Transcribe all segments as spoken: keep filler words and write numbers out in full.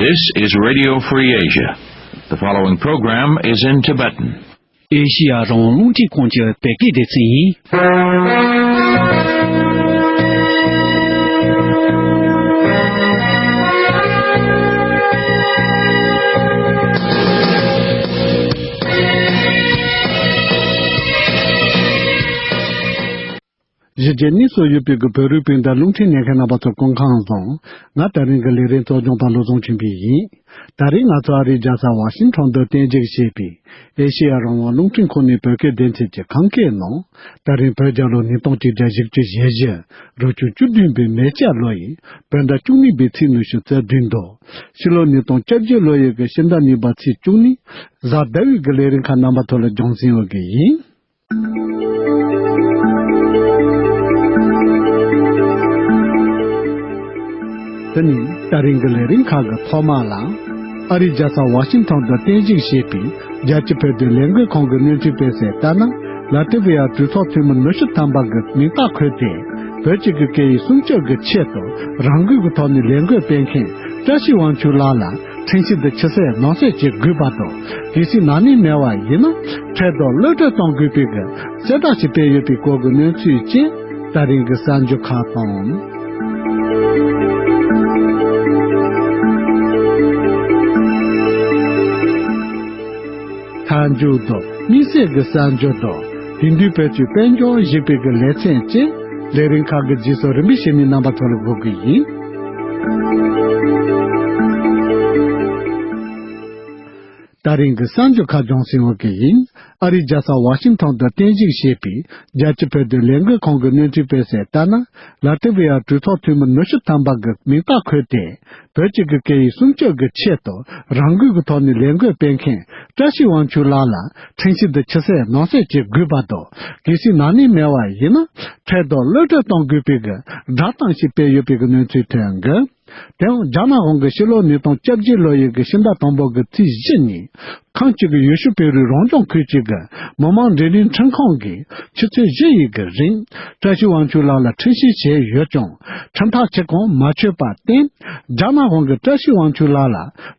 This is Radio Free Asia. The following program is in Tibetan. ཨེ་ཤི་ཡ་རང་དབང་རླུང་འཕྲིན་ཁང་གི་བོད་སྐད་སྡེ་ཚན་ཡིན། གཞིས་བྱེས་གཉིས་སུ་ཡོད་པའི་གི་བོད་རིགས་སྤུན་ཟླ་རླུང་འཕྲིན་ཉན་མཁན་རྣམ་པ་ཚོ་སྐུ་ཁམས་བཟང་། ང་དེ་རིང་གི་ལས་རིམ་གཙོ་སྐྱོང་པ་བློ་བཟང་ཆོས་འཕེལ་ཡིན། དེ་རིང་ང་ཚོ་ཨ་རིའི་རྒྱལ་ས་ཝ་ཤིང་ཊོན་དུ་རྟེན་གཞི་བྱས་པའི་ཨེ་ཤེ་ཡ་རང་དབང་རླུང་འཕྲིན་ཁང་ནས་བོད་སྐད་སྡེ་ཚན་གྱི་ཁམས་སྐད་ནང་དེ་རིང་བོད་རྒྱལ་ལོ་ཉིས་སྟོང་གཅིག་བརྒྱ་བཞི་བཅུ་ཞེ་བཞི་རབ་བྱུང་བཅུ་བདུན་པའི་མེ་བྱ་ལོ་ཡི་བོད་ཟླ་བཅུ་གཉིས་པའི་ཚེས་ཉི་ཤུ་རྩ་བདུན་དུ་ཕྱི་ལོ་ཉིས་སྟོང་བཅོ་བརྒྱད་ལོ་ཡི་གི་ཕྱི་ཟླ་གཉིས་པ་ཚེས་བཅུ་གཉིས་གཟའ་ཟླ་བའི་གི་ལས་རིམ་ཁག་རྣམ་པ་ཚོ་ལ་རྒྱང་སྲིང་འོས་ཀྱི་ཡིན། དེ་ནི་ད་རིང་གི་ལས་རིམ་ཁག་གི་ཐོག་མ་ལ། ཨ་རིའི་རྒྱལ་ས་ཝ་ཤིང་ཊོན་དུ་རྟེན་གཞི་བྱས་པའི་རྒྱལ་སྤྱི་བོད་དོན་ལས་འགུལ་ཁང་གི་གནས་ཚུལ་སྤེལ་གསལ་ལྟར་ན། ལ་ཏི་བི་ཡ་གྲོས་ཚོགས་འཐུས་མི་ཉི་ཤུ་ཐམ་པ་གི་མིང་རྟགས་འཁོད་དེ། བོད་ཀྱི་གི་སྐད་ཡིག་སྲུང་སྐྱོབ་ཀྱི་ཆེད་དུ་རང་འགུལ་གྱི་ཐོག་ནས་ལས་འགུལ་སྤེལ་མཁན་བཀྲ་ཤིས་དབང་ཕྱུག་ལགས་ལ་ཁྲིམས་ཞིབ་དང་ཕྱི་གསལ་ནང་གསལ་བྱེད་དགོས་པ་དང་། གལ་སྲིད་ན་ནིང་མེད་པ་ཡིན་ན། ཁྲལ་དང་གློད་གྲོལ་གཏོང་དགོས་པའི་གི་གསལ་བསྒྲགས་ཤིག་སྤེལ་ཡོད་པའི་སྐོར་གྱི་གནས་ཚུལ་བཅས་ད་རིང་གི་གསར་འགྱུར་ཁག་དང་། མཐའ་མཇུག་ཏུ་དམིགས་བསལ་གྱི་གསར་འགྱུར་དང་དེང་དུས་བོད་ཀྱི་དཔལ་འབྱོར་ཞེས་པའི་གི་ལེ་ཚན་བཅས་ལས་རིམ་ཁག་གི་རྗེས་སུ་རིམ་པས་ཞུས་ནས་རྣམ་པ་ཚོ་ལ་འགོད་ཀྱི་ཡིན། ད་རིང་གི་གསར་འགྱུར་ཁག་རྒྱང་སྲིང་འོས་ཀྱི་ཡིན། ཨ་རིའི་རྒྱལ་ས་ཝ་ཤིང་ཊོན་དུ་རྟེན་གཞི་བྱས་པའི་རྒྱལ་སྤྱི་བོད་དོན་ལས་འགུལ་ཁང་གི་གནས་ཚུལ་སྤེལ་གསལ་ལྟར་ན། ལ་ཏི་བི་ཡ་གྲོས་ཚོགས་འཐུས་མི་ཉི་ཤུ་ཐམ་པ་གི་མིང་རྟགས་འཁོད་དེ། བོད་ཀྱི་གི་སྐད་ཡིག་སྲུང་སྐྱོབ་ཀྱི་ཆེད་དུ་རང་འགུལ་གྱི་ཐོག་ནས་ལས་འགུལ་སྤེལ་མཁན་བཀྲ་ཤིས་དབང་ཕྱུག་ལགས་ལ་ཁྲིམས་ཞིབ་དང་ཕྱི་གསལ་ནང་གསལ་བྱེད་དགོས་པ་དང་། གལ་སྲིད་ན་ནིང་མེད་པ་ཡིན་ན། ཁྲལ་དང་གློད་གྲོལ་གཏོང་དགོས་པའི་གི་བསྒྲགས་གཏམ་ཞིག་སྤེལ་ཡོད་པའི་གི་གནས་ཚུལ་ཐོན་གི། དེ་ཡང་རྒྱ་ནག་གཞུང་གིས་ཕྱི་ལོ་ཉིས་སྟོང་བཅོ་བརྒྱད་ལོ་ཡི་གི་ཕྱི་ཟླ་དང་པོ་གི་ཚེས་བཞི་ཉིན། ཁམས་སྤྱི་གི་ཡུལ་ཤུལ་བོད་རིགས་རང་སྐྱོང་ཁུལ་གཅིག་གི་མི་མང་འབྲེལ་གནས་ཁྲིམས་ཁང་གིས་ཆུ་ཚོད་བཞི་ཡི་གི་རིང་བཀྲ་ཤིས་དབང་ཕྱུག་ལགས་ལ་ཁྲིམས་ཞིབ་བྱས་ཡོད་ཀྱང་ཁྲིམས་ཐག་ཆོད་ཁོངས་མ་ཆོད་པར་བརྟེན། རྒྱ་ནག་གཞུང་གིས་བཀྲ་ཤིས་དབང་ཕྱུག་ལགས་ལ་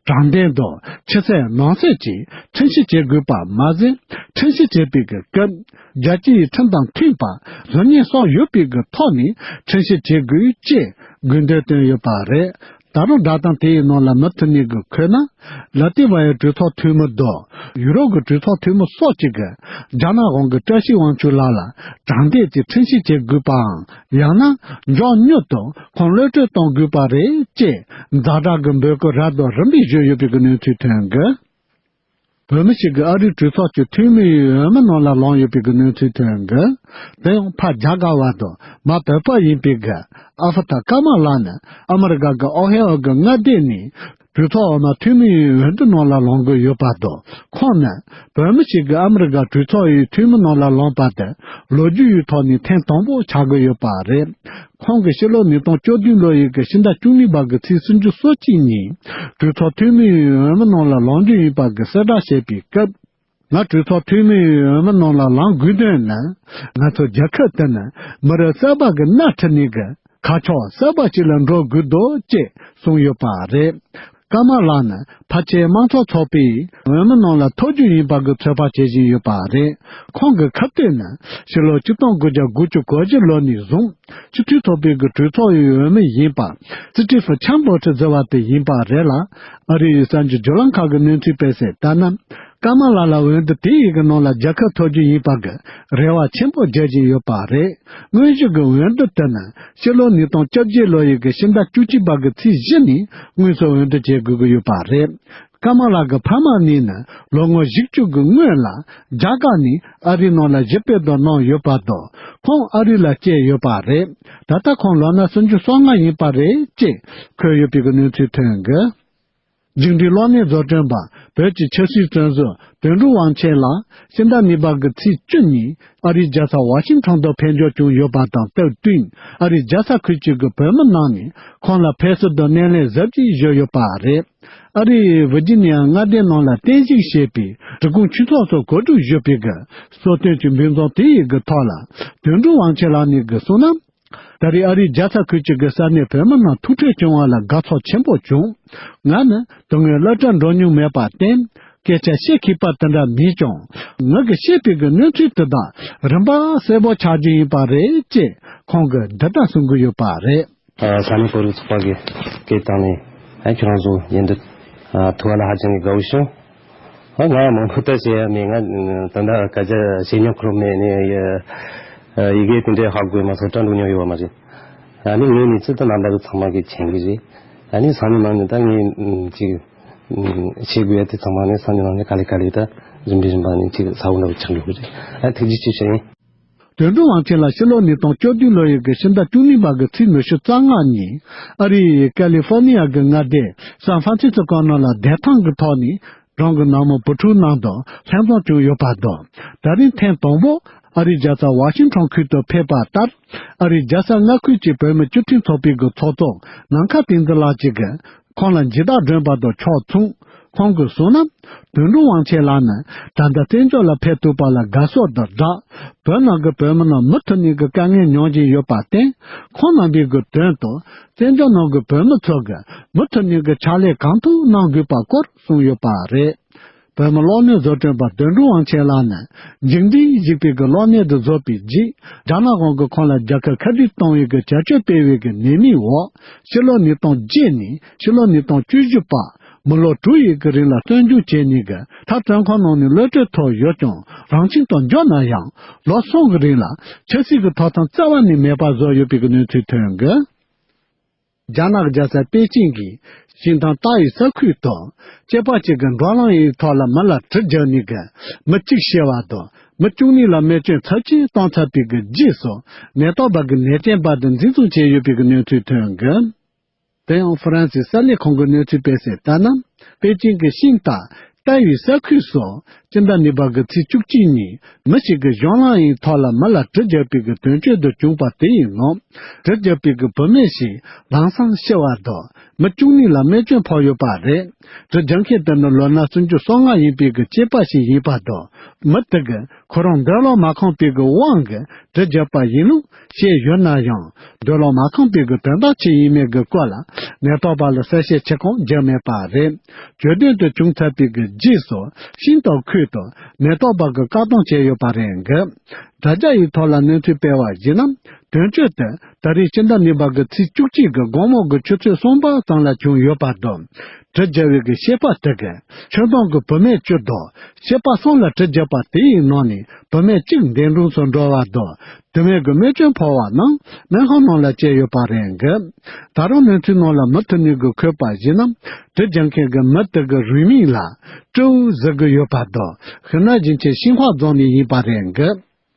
དྲང་བདེན་དང་ཕྱི་གསལ་ནང་གསལ་གྱིས་ཁྲིམས་ཞིབ་བྱེད་དགོས་པ་མ་ཟད། ཁྲིམས་ཞིབ་བྱེད་པའི་གི་སྐབས། རྒྱལ་སྤྱི་ཡི་ཁྲིམས་དང་མཐུན་པ་སློབ་གཉེར་སོགས་ཡོད་པའི་གི་ཐོག་ནས་ཁྲིམས་ཞིབ་བྱེད་དགོས་ཅེས་དགོས་འདུན་བཏོན་ཡོད་པ་རེད། ད་རུང་བསྒྲགས་གཏམ་དེ་ཡི་ནང་ལ་མུ་མཐུད་ནས་གི་འཁོད་ན། ལ་ཏི་བ་ཡའི་གྲོས་ཚོགས་འཐུས་མི་དང་ཡུ་རོབ་ཀྱི་གྲོས་ཚོགས་འཐུས་མི་སོགས་ཀྱིས་གི་རྒྱ་ནག་གཞུང་གིས་བཀྲ་ཤིས་དབང་ཕྱུག་ལགས་ལ་དྲང་བདེན་གྱི་ཁྲིམས་ཞིབ་བྱེད་དགོས་པའམ། ཡང་ན་མགྱོགས་མྱུར་དུ་ཁོང་གློད་གྲོལ་གཏོང་དགོས་པ་རེད་ཅེས་ཛ་དྲག་གི་འབོད་སྐུལ་རབ་དང་རིམ་པས་ཞུས་ཡོད་པའི་གི་གནས་ཚུལ་ཐོན་གི། བོད་མི་ཞིག་གིས་ཨ་རིའི་གྲོས་ཚོགས་ཀྱི་འཐུས་མི་ཡི་འོས་མི་ནང་ལ་ལངས་ཡོད་པའི་གི་གནས་ཚུལ་ཐོན་གི། དེ་ཡང་ཕ་རྒྱ་གར་བ་དང་མ་བོད་པ་ཡིན་པའི་གི་ཨ་ཧྥ་ཐ་ཀ་མ་ལ་ནི་ཨ་མི་རི་ཀ་གི་ཨོ་ཧེ་ཨོ་གི་མངའ་སྡེ་ནས་གྲོས་ཚོགས་འོག་མ་འཐུས་མི་ཡི་འོས་བསྡུ་ནང་ལ་ལངས་དགོས་ཡོད་པ་དང་། ཁོང་ནི་བོད་མི་ཞིག་གིས་ཨ་མི་རི་ཀ་གྲོས་ཚོགས་ཡི་འཐུས་མི་ནང་ལ་ལངས་པ་དེ་ལོ་རྒྱུས་ཡི་ཐོག་ནས་ཐེངས་དང་པོ་ཆགས་ཀྱི་ཡོད་པ་རེད། ཁོང་གིས་ཕྱི་ལོ་ཉིས་སྟོང་བཅུ་བདུན་ལོ་ཡི་གི་ཕྱི་ཟླ་བཅུ་གཉིས་པ་གི་ཚེས་སུམ་ཅུ་སོ་གཅིག་ཉིན་གྲོས་ཚོགས་འཐུས་མི་ཡི་འོས་མི་ནང་ལ་ལངས་རྒྱུ་ཡིན་པ་གི་གསལ་བསྒྲགས་བྱས་པའི་སྐབས། ང་གྲོས་ཚོགས་འཐུས་མི་ཡི་འོས་མི་ནང་ལ་ལངས་དགོས་དོན་ནི། ང་ཚོ་རྒྱལ་ཁབ་དེ་ནི་མི་རབས་གསར་པ་གི་སྣེ་ཁྲིད་ནས་གི་ཁ་ཕྱོགས་གསར་པ་ཞིག་ལ་འགྲོ་དགོས་འདུག་ཅེས་གསུངས་ཡོད་པ་རེད། ཀ་མ་ལ་ནི་ཕལ་ཆེར་དམངས་གཙོ་ཚོགས་པའི་འོས་མི་ནང་ལ་ཐོབ་རྒྱུ་ཡིན་པ་གི་ཚོད་དཔག་བྱེད་བཞིན་ཡོད་པ་རེད། ཁོང་གི་ཁ་གཏད་ནི་ཕྱི་ལོ་ཆིག་སྟོང་དགུ་བརྒྱ་དགུ་བཅུ་གོ་བཞི་ལོ་ནས་བཟུང་སྤྱི་འཐུས་ཚོགས་པའི་གི་གྲོས་ཚོགས་ཡི་འོས་མི་ཡིན་པ་སི་ཏི་ཕུ་ཆམ་པོ་ཁྲི་ཟེར་བ་དེ་ཡིན་པ་རེད་ལ། ཨ་རི་ཡི་གསར་འགྱུར་བརྒྱུད་ལམ་ཁག་གི་གནས་ཚུལ་སྤེལ་གསལ་ལྟར་ན། ཀ་མ་ལ་ལ་འོས་བསྡུ་དེ་ཡི་གི་ནང་ལ་རྒྱལ་ཁ་ཐོབ་རྒྱུ་ཡིན་པ་གི་རེ་བ་ཆེན་པོ་རྒྱག་བཞིན་ཡོད་པ་རེད། དངོས་གཞི་གི་འོས་བསྡུ་དེ་ནི་ཕྱི་ལོ་ཉིས་སྟོང་བཅོ་བརྒྱད་ལོ་ཡི་གི་ཕྱི་ཟླ་བཅུ་གཅིག་པ་གི་ཚེས་བཞི་ནས་དངོས་སུ་འོས་བསྡུ་བྱེད་དགོས་ཀྱི་ཡོད་པ་རེད། ཀ་མ་ལ་གི་ཕ་མ་གཉིས་ནི་ལོ་ངོ་བཞི་བཅུ་གི་སྔོན་ལ་རྒྱ་གར་ནས་ཨ་རིའི་ནང་ལ་གཞིས་སྤོས་དང་གནང་ཡོད་པ་དང་། ཁོང་ཨ་རི་ལ་སྐྱེས་ཡོད་པ་རེད། ད་ལྟ་ཁོང་ལོ་ན་སུམ་ཅུ་སོ་ལྔ་ཡིན་པ་རེད་ཅེས་འཁོད་ཡོད་པའི་གི་གནས་ཚུལ་ཐོན་གི། རྒྱུགས་འབྲས་གློག་བརྙན་བཟོ་སྐྲུན་པ་བོད་ཀྱི་ཆབ་སྲིད་བཙོན་ཟུར་དོན་གྲུབ་དབང་ཆེན་ལགས་ཕྱི་ཟླ་གཉིས་པ་གི་ཚེས་བཅུ་ཉིན་ཨ་རིའི་རྒྱལ་ས་ཝ་ཤིང་ཊོན་དུ་ཕེབས་འབྱོར་བྱུང་ཡོད་པ་དང་སྟབས་བསྟུན། ཨ་རིའི་རྒྱལ་ས་ཁུལ་གཅིག་གི་བོད་མི་རྣམས་ནས་ཁོང་ལ་ཕེབས་བསུ་དང་སྣེ་ལེན་གཟབ་རྒྱས་ཞུས་ཡོད་པ་རེད། ཨ་རིའི་ཝི་ཇི་ནི་ཡ་མངའ་སྡེ་ནང་ལ་རྟེན་གཞི་བྱས་པའི་འབྲི་གུང་ཆོས་ཚོགས་སུ་གོ་སྒྲིག་ཞུས་པའི་གི་གསོལ་སྟོན་གྱི་འབུལ་ཚོགས་དེ་ཡི་གི་ཐོག་ལ་དོན་གྲུབ་དབང་ཆེན་ལགས་ནས་གི་གསུངས་ན། ད་རེས་ཨ་རིའི་རྒྱལ་ས་ཁུལ་གཅིག་གི་ས་གནས་བོད་མི་རྣམས་ཐུག་འཕྲད་བྱུང་བ་ལ་དགའ་ཚོར་ཆེན་པོ་བྱུང་། ང་ནི་དོན་དངོས་སློབ་གྲྭར་འགྲོ་མྱོང་མེད་པར་བརྟེན། སྐད་ཆ་བཤད་མཁས་པ་དེ་འདྲ་མེད་ཀྱང་། ངེད་ཀྱིས་བཤད་པའི་གི་གནས་ཚུལ་དེ་དག་རིམ་པ་གསལ་པོ་ཆགས་རྒྱུ་ཡིན་པ་རེད་ཅེས་ཁོང་གིས་འདི་ལྟར་གསུང་གི་ཡོད་པ་རེད། ས་གནས་བོད་རིགས་ཚོགས་པ་གི་སྐད་བཏང་ནས། ཨ། ཁྱེད་རང་ཚོ་ཡིན་དུས། ཨ། ཐུག་པ་ལ་ཧ་ཅང་གི་དགའ་བོ་བྱུང་། ཨ། ང་མང་པོ་ད་བཤད་ཡ་མེད། ང་ད་ལྟ་སྐད་ཆ་བཤད་མྱོང་ཁོ་རང་མེད་ནས། ཡ། ཡི་གེ་དེ་འདྲའི་ཧ་གོ་མ་སོང་། སློབ་གྲྭར་འགྲོ་མྱོང་ཡོད་པ་མ་རེད། ཨ་ནི་ངའི་མི་ཚེ་ད་རྣམ་པ་ཚང་མ་གིས་མཁྱེན་གི་རེད། ཨ་ནི་སང་ཉིན་གནངས་ཉིན་ད་ངས་ཅིག་བྱེད་དགོས་ཡ་དེ་ཚང་མ་ནི་སང་ཉིན་གནངས་ཉིན་ག་ལེ་ག་ལེ་ད་རིམ་པས་རིམ་པ་ནས་ཅིག་ཚ་བོ་འདྲ་བོ་ཆགས་འགྲོ་གི་རེད། ཨ། ཐུགས་རྗེ་ཆེ་ཞུ་ཡིན། དོན་གྲུབ་དབང་ཆེན་ལགས་ཕྱི་ལོ་ཉིས་སྟོང་བཅུ་བདུན་ལོ་ཡི་གི་ཕྱི་ཟླ་བཅུ་གཉིས་པ་གི་ཚེས་ཉི་ཤུ་རྩ་ལྔ་ཉིན་ཨ་རི་ཡི་ཀ་ལི་ཧྥོར་ནི་ཡ་གི་མངའ་སྡེ་སན་ཧྥ་རན་སིས་ཀོ་ནང་ལ་བདེ་ཐང་གི་ཐོག་ནས་རང་གི་ནང་མི་བུ་ཕྲུག་རྣམས་དང་ལྷན་འཛོམས་བྱུང་ཡོད་པ་དང་། ད་རིང་ཐེངས་དང་པོ་ཨ་རིའི་རྒྱལ་ས་ཝ་ཤིང་ཊོན་ཁུལ་དུ་ཕེབས་པ་ལྟར། ཨ་རིའི་རྒྱལ་ས་མངའ་ཁུལ་གྱི་བོད་མི་བཅའ་ཁྲིམས་ཚོགས་པའི་གི་ཚོགས་གཙོ་ནམ་མཁའ་བསྟན་འཛིན་ལགས་ཀྱིས་གི་ཁོང་ལ་མཇལ་དར་སྒྲོན་པ་དང་ཕྱག་འཚལ། ཁོང་གིས་གསུངས་ན། དོན་གྲུབ་དབང་ཆེན་ལགས་ནི་ད་ལྟ་བཙན་བྱོལ་ལ་ཕེབས་ཐུབ་པ་ལ་དགའ་ཕྱོགས་དང་སྦྲགས། བོད་ནང་གི་བོད་མི་རྣམས་མུ་མཐུད་ནས་ཀྱི་དཀའ་ངལ་མྱོང་བཞིན་ཡོད་པར་བརྟེན། ཁོང་རྣམ་པའི་གི་དོན་དུ་བཙན་བྱོལ་ནང་གི་བོད་མི་ཚོ་གིས་མུ་མཐུད་ནས་ཀྱི་ཕྱག་ལས་གང་ཐུབ་གནང་དགོས་པ་སྐོར་གསུངས་ཡོད་པ་རེད། བོད་མི་གློག་བརྙན་བཟོ་སྐྲུན་པ་དོན་གྲུབ་དབང་ཆེན་ལགས་ནི་འཇིག་རྟེན་ཞེས་པའི་གི་གློག་བརྙན་དུ་བཟོས་པའི་རྗེས། རྒྱ་ནག་གཞུང་གིས་ཁོང་ལ་རྒྱལ་ཁབ་ཁ་བྲལ་གཏོང་བའི་གི་བྱ་སྤྱོད་སྤེལ་བའི་གི་ཉེས་མིང་འོག་ཕྱི་ལོ་ཉིས་སྟོང་བརྒྱད་ནས་ཕྱི་ལོ་ཉིས་སྟོང་བཅུ་བཞི་བར་མི་ལོ་དྲུག་ཡི་གི་རིང་ལ་བཙོན་འཇུག་བྱས་ནས་གི་མཐར་བཙོན་ཁང་ནང་ནས་གློད་གྲོལ་ཐོབ་ཡོད་ཀྱང་། རང་ཁྱིམ་དུ་འབྱོར་ན་ཡང་ལོ་གསུམ་གི་རིང་ལ་ཆབ་སྲིད་ཀྱི་ཐོབ་ཐང་རྩ་བ་ནས་མེད་པ་བཟོས་ཡོད་པའི་གི་གནས་ཚུལ་ཐོན་གི། རྒྱ་ནག་རྒྱལ་ས་པེ་ཅིང་གི་ཤིང་ཐང་ཏཱ་ཡི་ས་ཁུལ་དུ་སྐྱེས་པ་གཅིག་གིས་འགྲོ་ལམ་ཡི་ཐོག་ལ་མི་ལ་གྲི་བརྒྱབ་ནས་གི་མི་གཅིག་ཤི་བ་དང་། མི་བཅུ་གཉིས་ལ་རྨས་སྐྱོན་ཚབས་ཆེན་བཏང་ཚར་བའི་གི་རྗེས་སུ། ནད་ཐོག་པ་གི་ནད་རྐྱེན་པ་དེ་འཛིན་བཟུང་བྱས་ཡོད་པའི་གི་གནས་ཚུལ་ཐོན་གི། དེ་ཡང་ཧྥ་རན་སིའི་གསར་ལས་ཁང་གི་གནས་ཚུལ་སྤེལ་གསལ་ལྟར་ན། པེ་ཅིང་གི་ཤིང་རྟ་ཏཱ་ཡི་ས་ཁུལ་སོགས་སྤྱི་ཟླ་གཉིས་པ་གི་ཚེས་བཅུ་གཅིག་ཉིན་མི་ཞིག་གིས་གཞུང་ལམ་ཡི་ཐོག་ལ་མི་ལ་གྲི་བརྒྱབ་པའི་གི་དོན་རྐྱེན་དུ་བྱུང་བ་དེ་ཡི་ནང་། གྲི་བརྒྱབ་པའི་གི་བུད་མེད་ཞིག་ལམ་སང་ཤི་བ་དང་། མི་བཅུ་གཉིས་ལ་རྨས་སྐྱོན་ཕོག་ཡོད་པ་རེད། གྲི་རྒྱག་མཁན་དེ་ནི་ལོ་ན་སུམ་ཅུ་སོ་ལྔ་ཡིན་པའི་གི་སྐྱེས་པ་ཞིག་ཡིན་པ་དང་། མི་དེ་གིས་ཁོ་རང་འདོད་བློ་མ་ཁེངས་པའི་གི་དབང་གིས་གྲི་བརྒྱབ་པ་ཡིན་ལུགས་བཤད་ཡོད་ན་ཡང་། འདོད་བློ་མ་ཁེངས་པའི་གི་དོན་དག་ཅི་ཡིན་མིན་གི་སྐོར་ལ་ནད་ཐོག་པ་ལ་གསལ་བཤད་བྱེད་ཁུངས་བརྒྱབ་མེད་པ་རེད། གྱོད་དོན་དེ་བྱུང་ཚར་བའི་གི་རྗེས་སུ་ཤིང་ཏོག་ཁུལ་དུ་ནད་ཐོག་པ་གི་བཀག་སྡོམ་བྱས་ཡོད་པ་རེད་འགི། དྲ་རྒྱ་ཡི་ཐོག་ལ་གནས་ཚུལ་སྤེལ་བར་གཞིགས་ན། དོན་གཅོད་དེ་ད་རེས་སྤྱི་ཟླ་གཉིས་པ་གི་ཚེས་བཅུ་གཅིག་གི་དགོང་མོ་གི་ཆུ་ཚོད་གསུམ་པ་ཙམ་ལ་བྱུང་ཡོད་པ་དང་། གྲི་རྒྱབ་པའི་གི་སྐྱེས་པ་དེ་གིས་ཆུང་མ་གི་བུད་མེད་བཅུ་དང་སྐྱེས་པ་གསུམ་ལ་གྲི་རྒྱབ་པ་དེ་ཡི་ནང་ནས་བུད་མེད་གཅིག་འདས་གྲོངས་སུ་འགྲོ་བ་དང་། དེ་མིན་གྱི་རྨས་སྐྱོན་ཕོག་པ་རྣམས་སྨན་ཁང་ནང་ལ་བསྐྱལ་ཡོད་པ་རེད་འགི། ད་རུང་གནས་ཚུལ་ནང་ལ་མུ་མཐུད་ནས་གི་འཁོད་པར་གཞིགས་ན། གྲི་རྒྱག་མཁན་གྱི་མི་དེ་གི་རུས་མིང་ལ་ཀྲུའུ་ཟེར་གི་ཡོད་པ་དང་། ཧི་ན་ཞིང་ཆེན་ཤིན་ཧྭ་རྫོང་ནས་ཡིན་པ་རེད་འགི།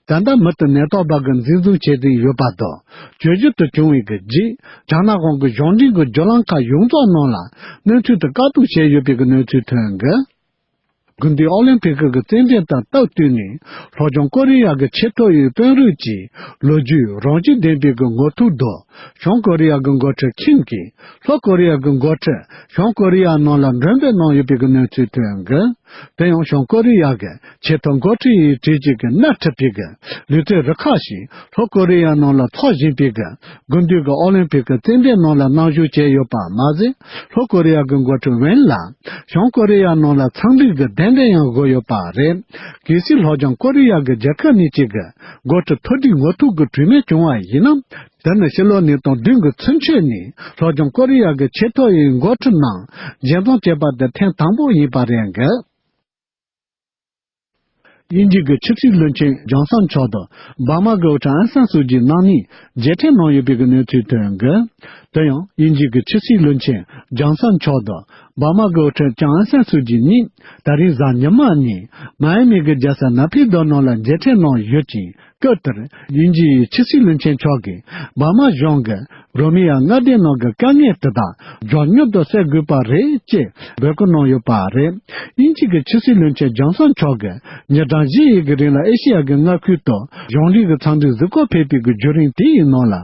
ད་ལྟ་མི་དེ་ནད་ཐོག་པ་གི་འཛིན་བཟུང་བྱེད་བཞིན་ཡོད་པ་དང་། གྱོད་གཞི་དེ་བྱུང་བའི་གི་རྗེས། རྒྱ་ནག་གཞུང་གི་གཞུང་འབྲེལ་གྱི་བརྒྱུད་ལམ་ཁག་ཡོངས་རྫོགས་ནང་ལ་གནས་ཚུལ་དེ་བཀག་སྡོམ་བྱས་ཡོད་པའི་གི་གནས་ཚུལ་ཐོན་འགི། དགུན་དུས་ཨོ་ལིམ་ཕིག་གི་རྩེད་འགྲན་དང་སྟབས་བསྟུན་ནས། ལྷོ་བྱང་ཀོ་རི་ཡ་གི་ཆེས་མཐོ་བའི་དཔོན་རིགས་ཀྱི་ལོ་རྒྱུས་རང་བཞིན་ལྡན་པའི་གི་ངོ་ཐུག་དང་། བྱང་ཀོ་རི་ཡ་གི་འགོ་ཁྲིད་ཁིམ་གྱིས་ལྷོ་ཀོ་རི་ཡ་གི་འགོ་ཁྲིད་བྱང་ཀོ་རི་ཡ་ནང་ལ་མགྲོན་འབོད་གནང་ཡོད་པའི་གི་གནས་ཚུལ་ཐོན་གི། དེ་ཡང་བྱང་ཀོ་རི་ཡ་གི་ཆེས་མཐོ་འགོ་ཁྲིད་ཡི་གྲས་ཅིག་གིས་མནའ་ཁྲིད་པའི་གི་ལུས་རྩལ་རུ་ཁག་ཞིག་ལྷོ་ཀོ་རི་ཡ་ནང་ལ་འཚོགས་བཞིན་པའི་གི་དགུན་དུས་ཀྱི་ཨོ་ལིམ་ཕིག་གི་རྩེད་འགྲན་ནང་ལ་མནའ་ཞུགས་བྱས་ཡོད་པ་མ་ཟད། ལྷོ་ཀོ་རི་ཡ་གི་འགོ་ཁྲིད་ཝེན་ལ་བྱང་ཀོ་རི་ཡ་ནང་ལ་ཚང་འགྲིག་གི་གདན་འདྲེན་ཡང་དགོས་ཡོད་པ་རེད། གལ་སྲིད་ལྷོ་བྱང་ཀོ་རི་ཡ་གི་རྒྱལ་ཁབ་གཉིས་གཅིག་གི་འགོ་ཁྲིད་མཐོ་འབྲིང་ངོ་ཐུག་གི་གྲོས་མོལ་བྱུང་བ་ཡིན་ན། དེ་ནི་ཕྱི་ལོ་ཉིས་སྟོང་བདུན་གི་ཚུན་ཆད་ནས་ལྷོ་བྱང་ཀོ་རི་ཡ་གི་ཆེས་མཐོ་ཡི་འགོ་ཁྲིད་རྣམས་རྒྱན་འཛོམས་བྱས་པ་དེ་ཐེངས་དང་པོ་ཡིན་པ་རེད་འགི། དབྱིན་ཇི་གི་ཆབ་སྲིད་བློན་ཆེན་ཇོན་སན་མཆོག་དང་འབར་མ་གི་དབུ་ཁྲིད་ཨང་སན་སུའུ་ཅི་གནང་ནས་མཇལ་འཕྲད་གནང་ཡོད་པའི་གི་གནས་ཚུལ་ཐོན་གི། དེ་ཡང་དབྱིན་ཇི་གི་ཆབ་སྲིད་བློན་ཆེན་ཇོན་སན་མཆོག་དང་འབར་མ་གི་དབུ་ཁྲིད་ལྕམ་ཨང་སན་སུའུ་ཅི་གཉིས་ད་རིང་གཟའ་ཉི་མ་ཉིན་མཱ་ཨེ་མི་གི་རྒྱལ་ས་ན་ཕི་དོ་ནང་ལ་མཇལ་འཕྲད་གནང་ཡོད་ཅིང་། སྐབས་དེར་དབྱིན་ཇིའི་ཕྱི་སྲིད་བློན་ཆེན་མཆོག་གིས་འབར་མ་གཞུང་གིས་རོ་མི་ཡ་མངའ་སྡེ་ནང་གི་དཀའ་ངལ་དེ་དག་མགྱོགས་མྱུར་དུ་སེལ་དགོས་པ་རེད་ཅེས་འབོད་སྐུལ་གནང་ཡོད་པ་རེད། དབྱིན་ཇི་གི་ཕྱི་སྲིད་བློན་ཆེན་ཇོན་སན་མཆོག་གིས་ཉིན་གྲངས་བཞི་ཡི་གི་རིང་ལ་ཨེ་ཤི་ཡ་གི་མངའ་ཁུལ་དུ་གཞུང་འབྲེལ་གྱི་འཚམས་འདྲིར་གཟིགས་སྐོར་ཕེབས་པའི་གི་བརྒྱུད་རིམ་དེ་ཡི་ནང་ལ།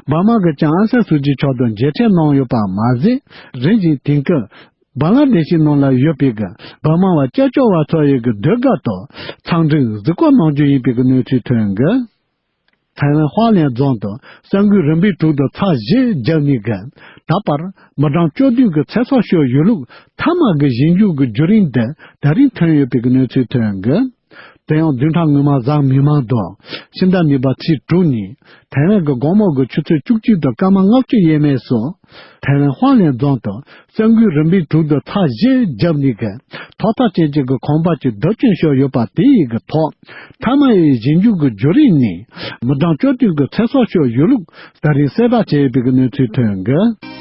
འབར་མ་གི་ལྕམ་ཨང་སན་སུའུ་ཅི་མཆོག་དང་མཇལ་འཕྲད་གནང་ཡོད་པ་མ་ཟད། རིམ་བཞིན་དེང་སྐབས། བང་ལ་དེ་ཤི་ནང་ལ་ཡོད་པའི་གི་འབར་མ་བ་སྐྱབས་བཅོལ་བ་ཚོ་ཡི་གི་ཟློས་གར་དང་འཚམས་འདྲིར་གཟིགས་སྐོར་གནང་རྒྱུ་ཡིན་པའི་གི་གནས་ཚུལ་ཐོན་གི། ཐའེ་ཝན་ཧྭ་ལན་རྫོང་དུ་གསར་འགོད་རིམ་པའི་དྲུག་ཏུ་ཚར་བཞི་བརྒྱབ་ནས་ཀྱི་ད་བར་མི་གྲངས་བཅུ་བདུན་གྱི་ཚེ་སྲོག་ཤོར་ཡོད་ལུགས་མཐའ་མ་གི་ཞིབ་འཇུག་གི་བརྒྱུད་རིམ་འདི་ད་རིང་ཐོན་ཡོད་པའི་གནས་ཚུལ་ཐོན་གི། དེ་ཡང་བདུན་ཕྲག་སྔོན་མ་གཟའ་མིག་དམར་དུ་ཕྱི་ཟླ་གཉིས་པ་ཚེས་དྲུག་ཉིན་ཐའེ་ཝན་གྱི་དགོང་མོ་གི་ཆུ་ཚོད་བཅུ་གཅིག་དང་སྐར་མ་ལྔ་བཅུ་ཡས་མས་སུ། ཐའེ་ཝན་ཧྭ་ལན་རྫོང་དུ་གསར་འགོད་རིམ་པའི་དྲུག་ཏུ་ཚར་བཞི་བརྒྱབ་ནས་ཀྱི་ཐོག་མཐའ་ཅན་གྱི་གོམ་པ་གཅིག་རྡུལ་ཕྲན་ཤོར་ཡོད་པ་དེ་ཡི་གི་ཐོག་མཐའ་མ་ཡི་ཞིབ་འཇུག་གི་བརྒྱུད་རིམ་ནས་མི་གྲངས་བཅུ་བདུན་གྱི་ཚེ་སྲོག་ཤོར་ཡོད་ལུགས་ད་རིང་གསལ་བསྒྲགས་བྱས་ཡོད་པའི་གནས་ཚུལ་ཐོན་གི།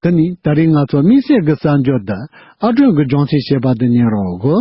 དེ་ནི་ད་རིང་ང་ཚོ་དམིགས་བསལ་གྱི་གསར་འགྱུར་དང་ཨ་སྒྲོན་གྱི་སྦྱོང་ཚིག་ཞེས་པ་དེ་ཉན་རོགས་གོ།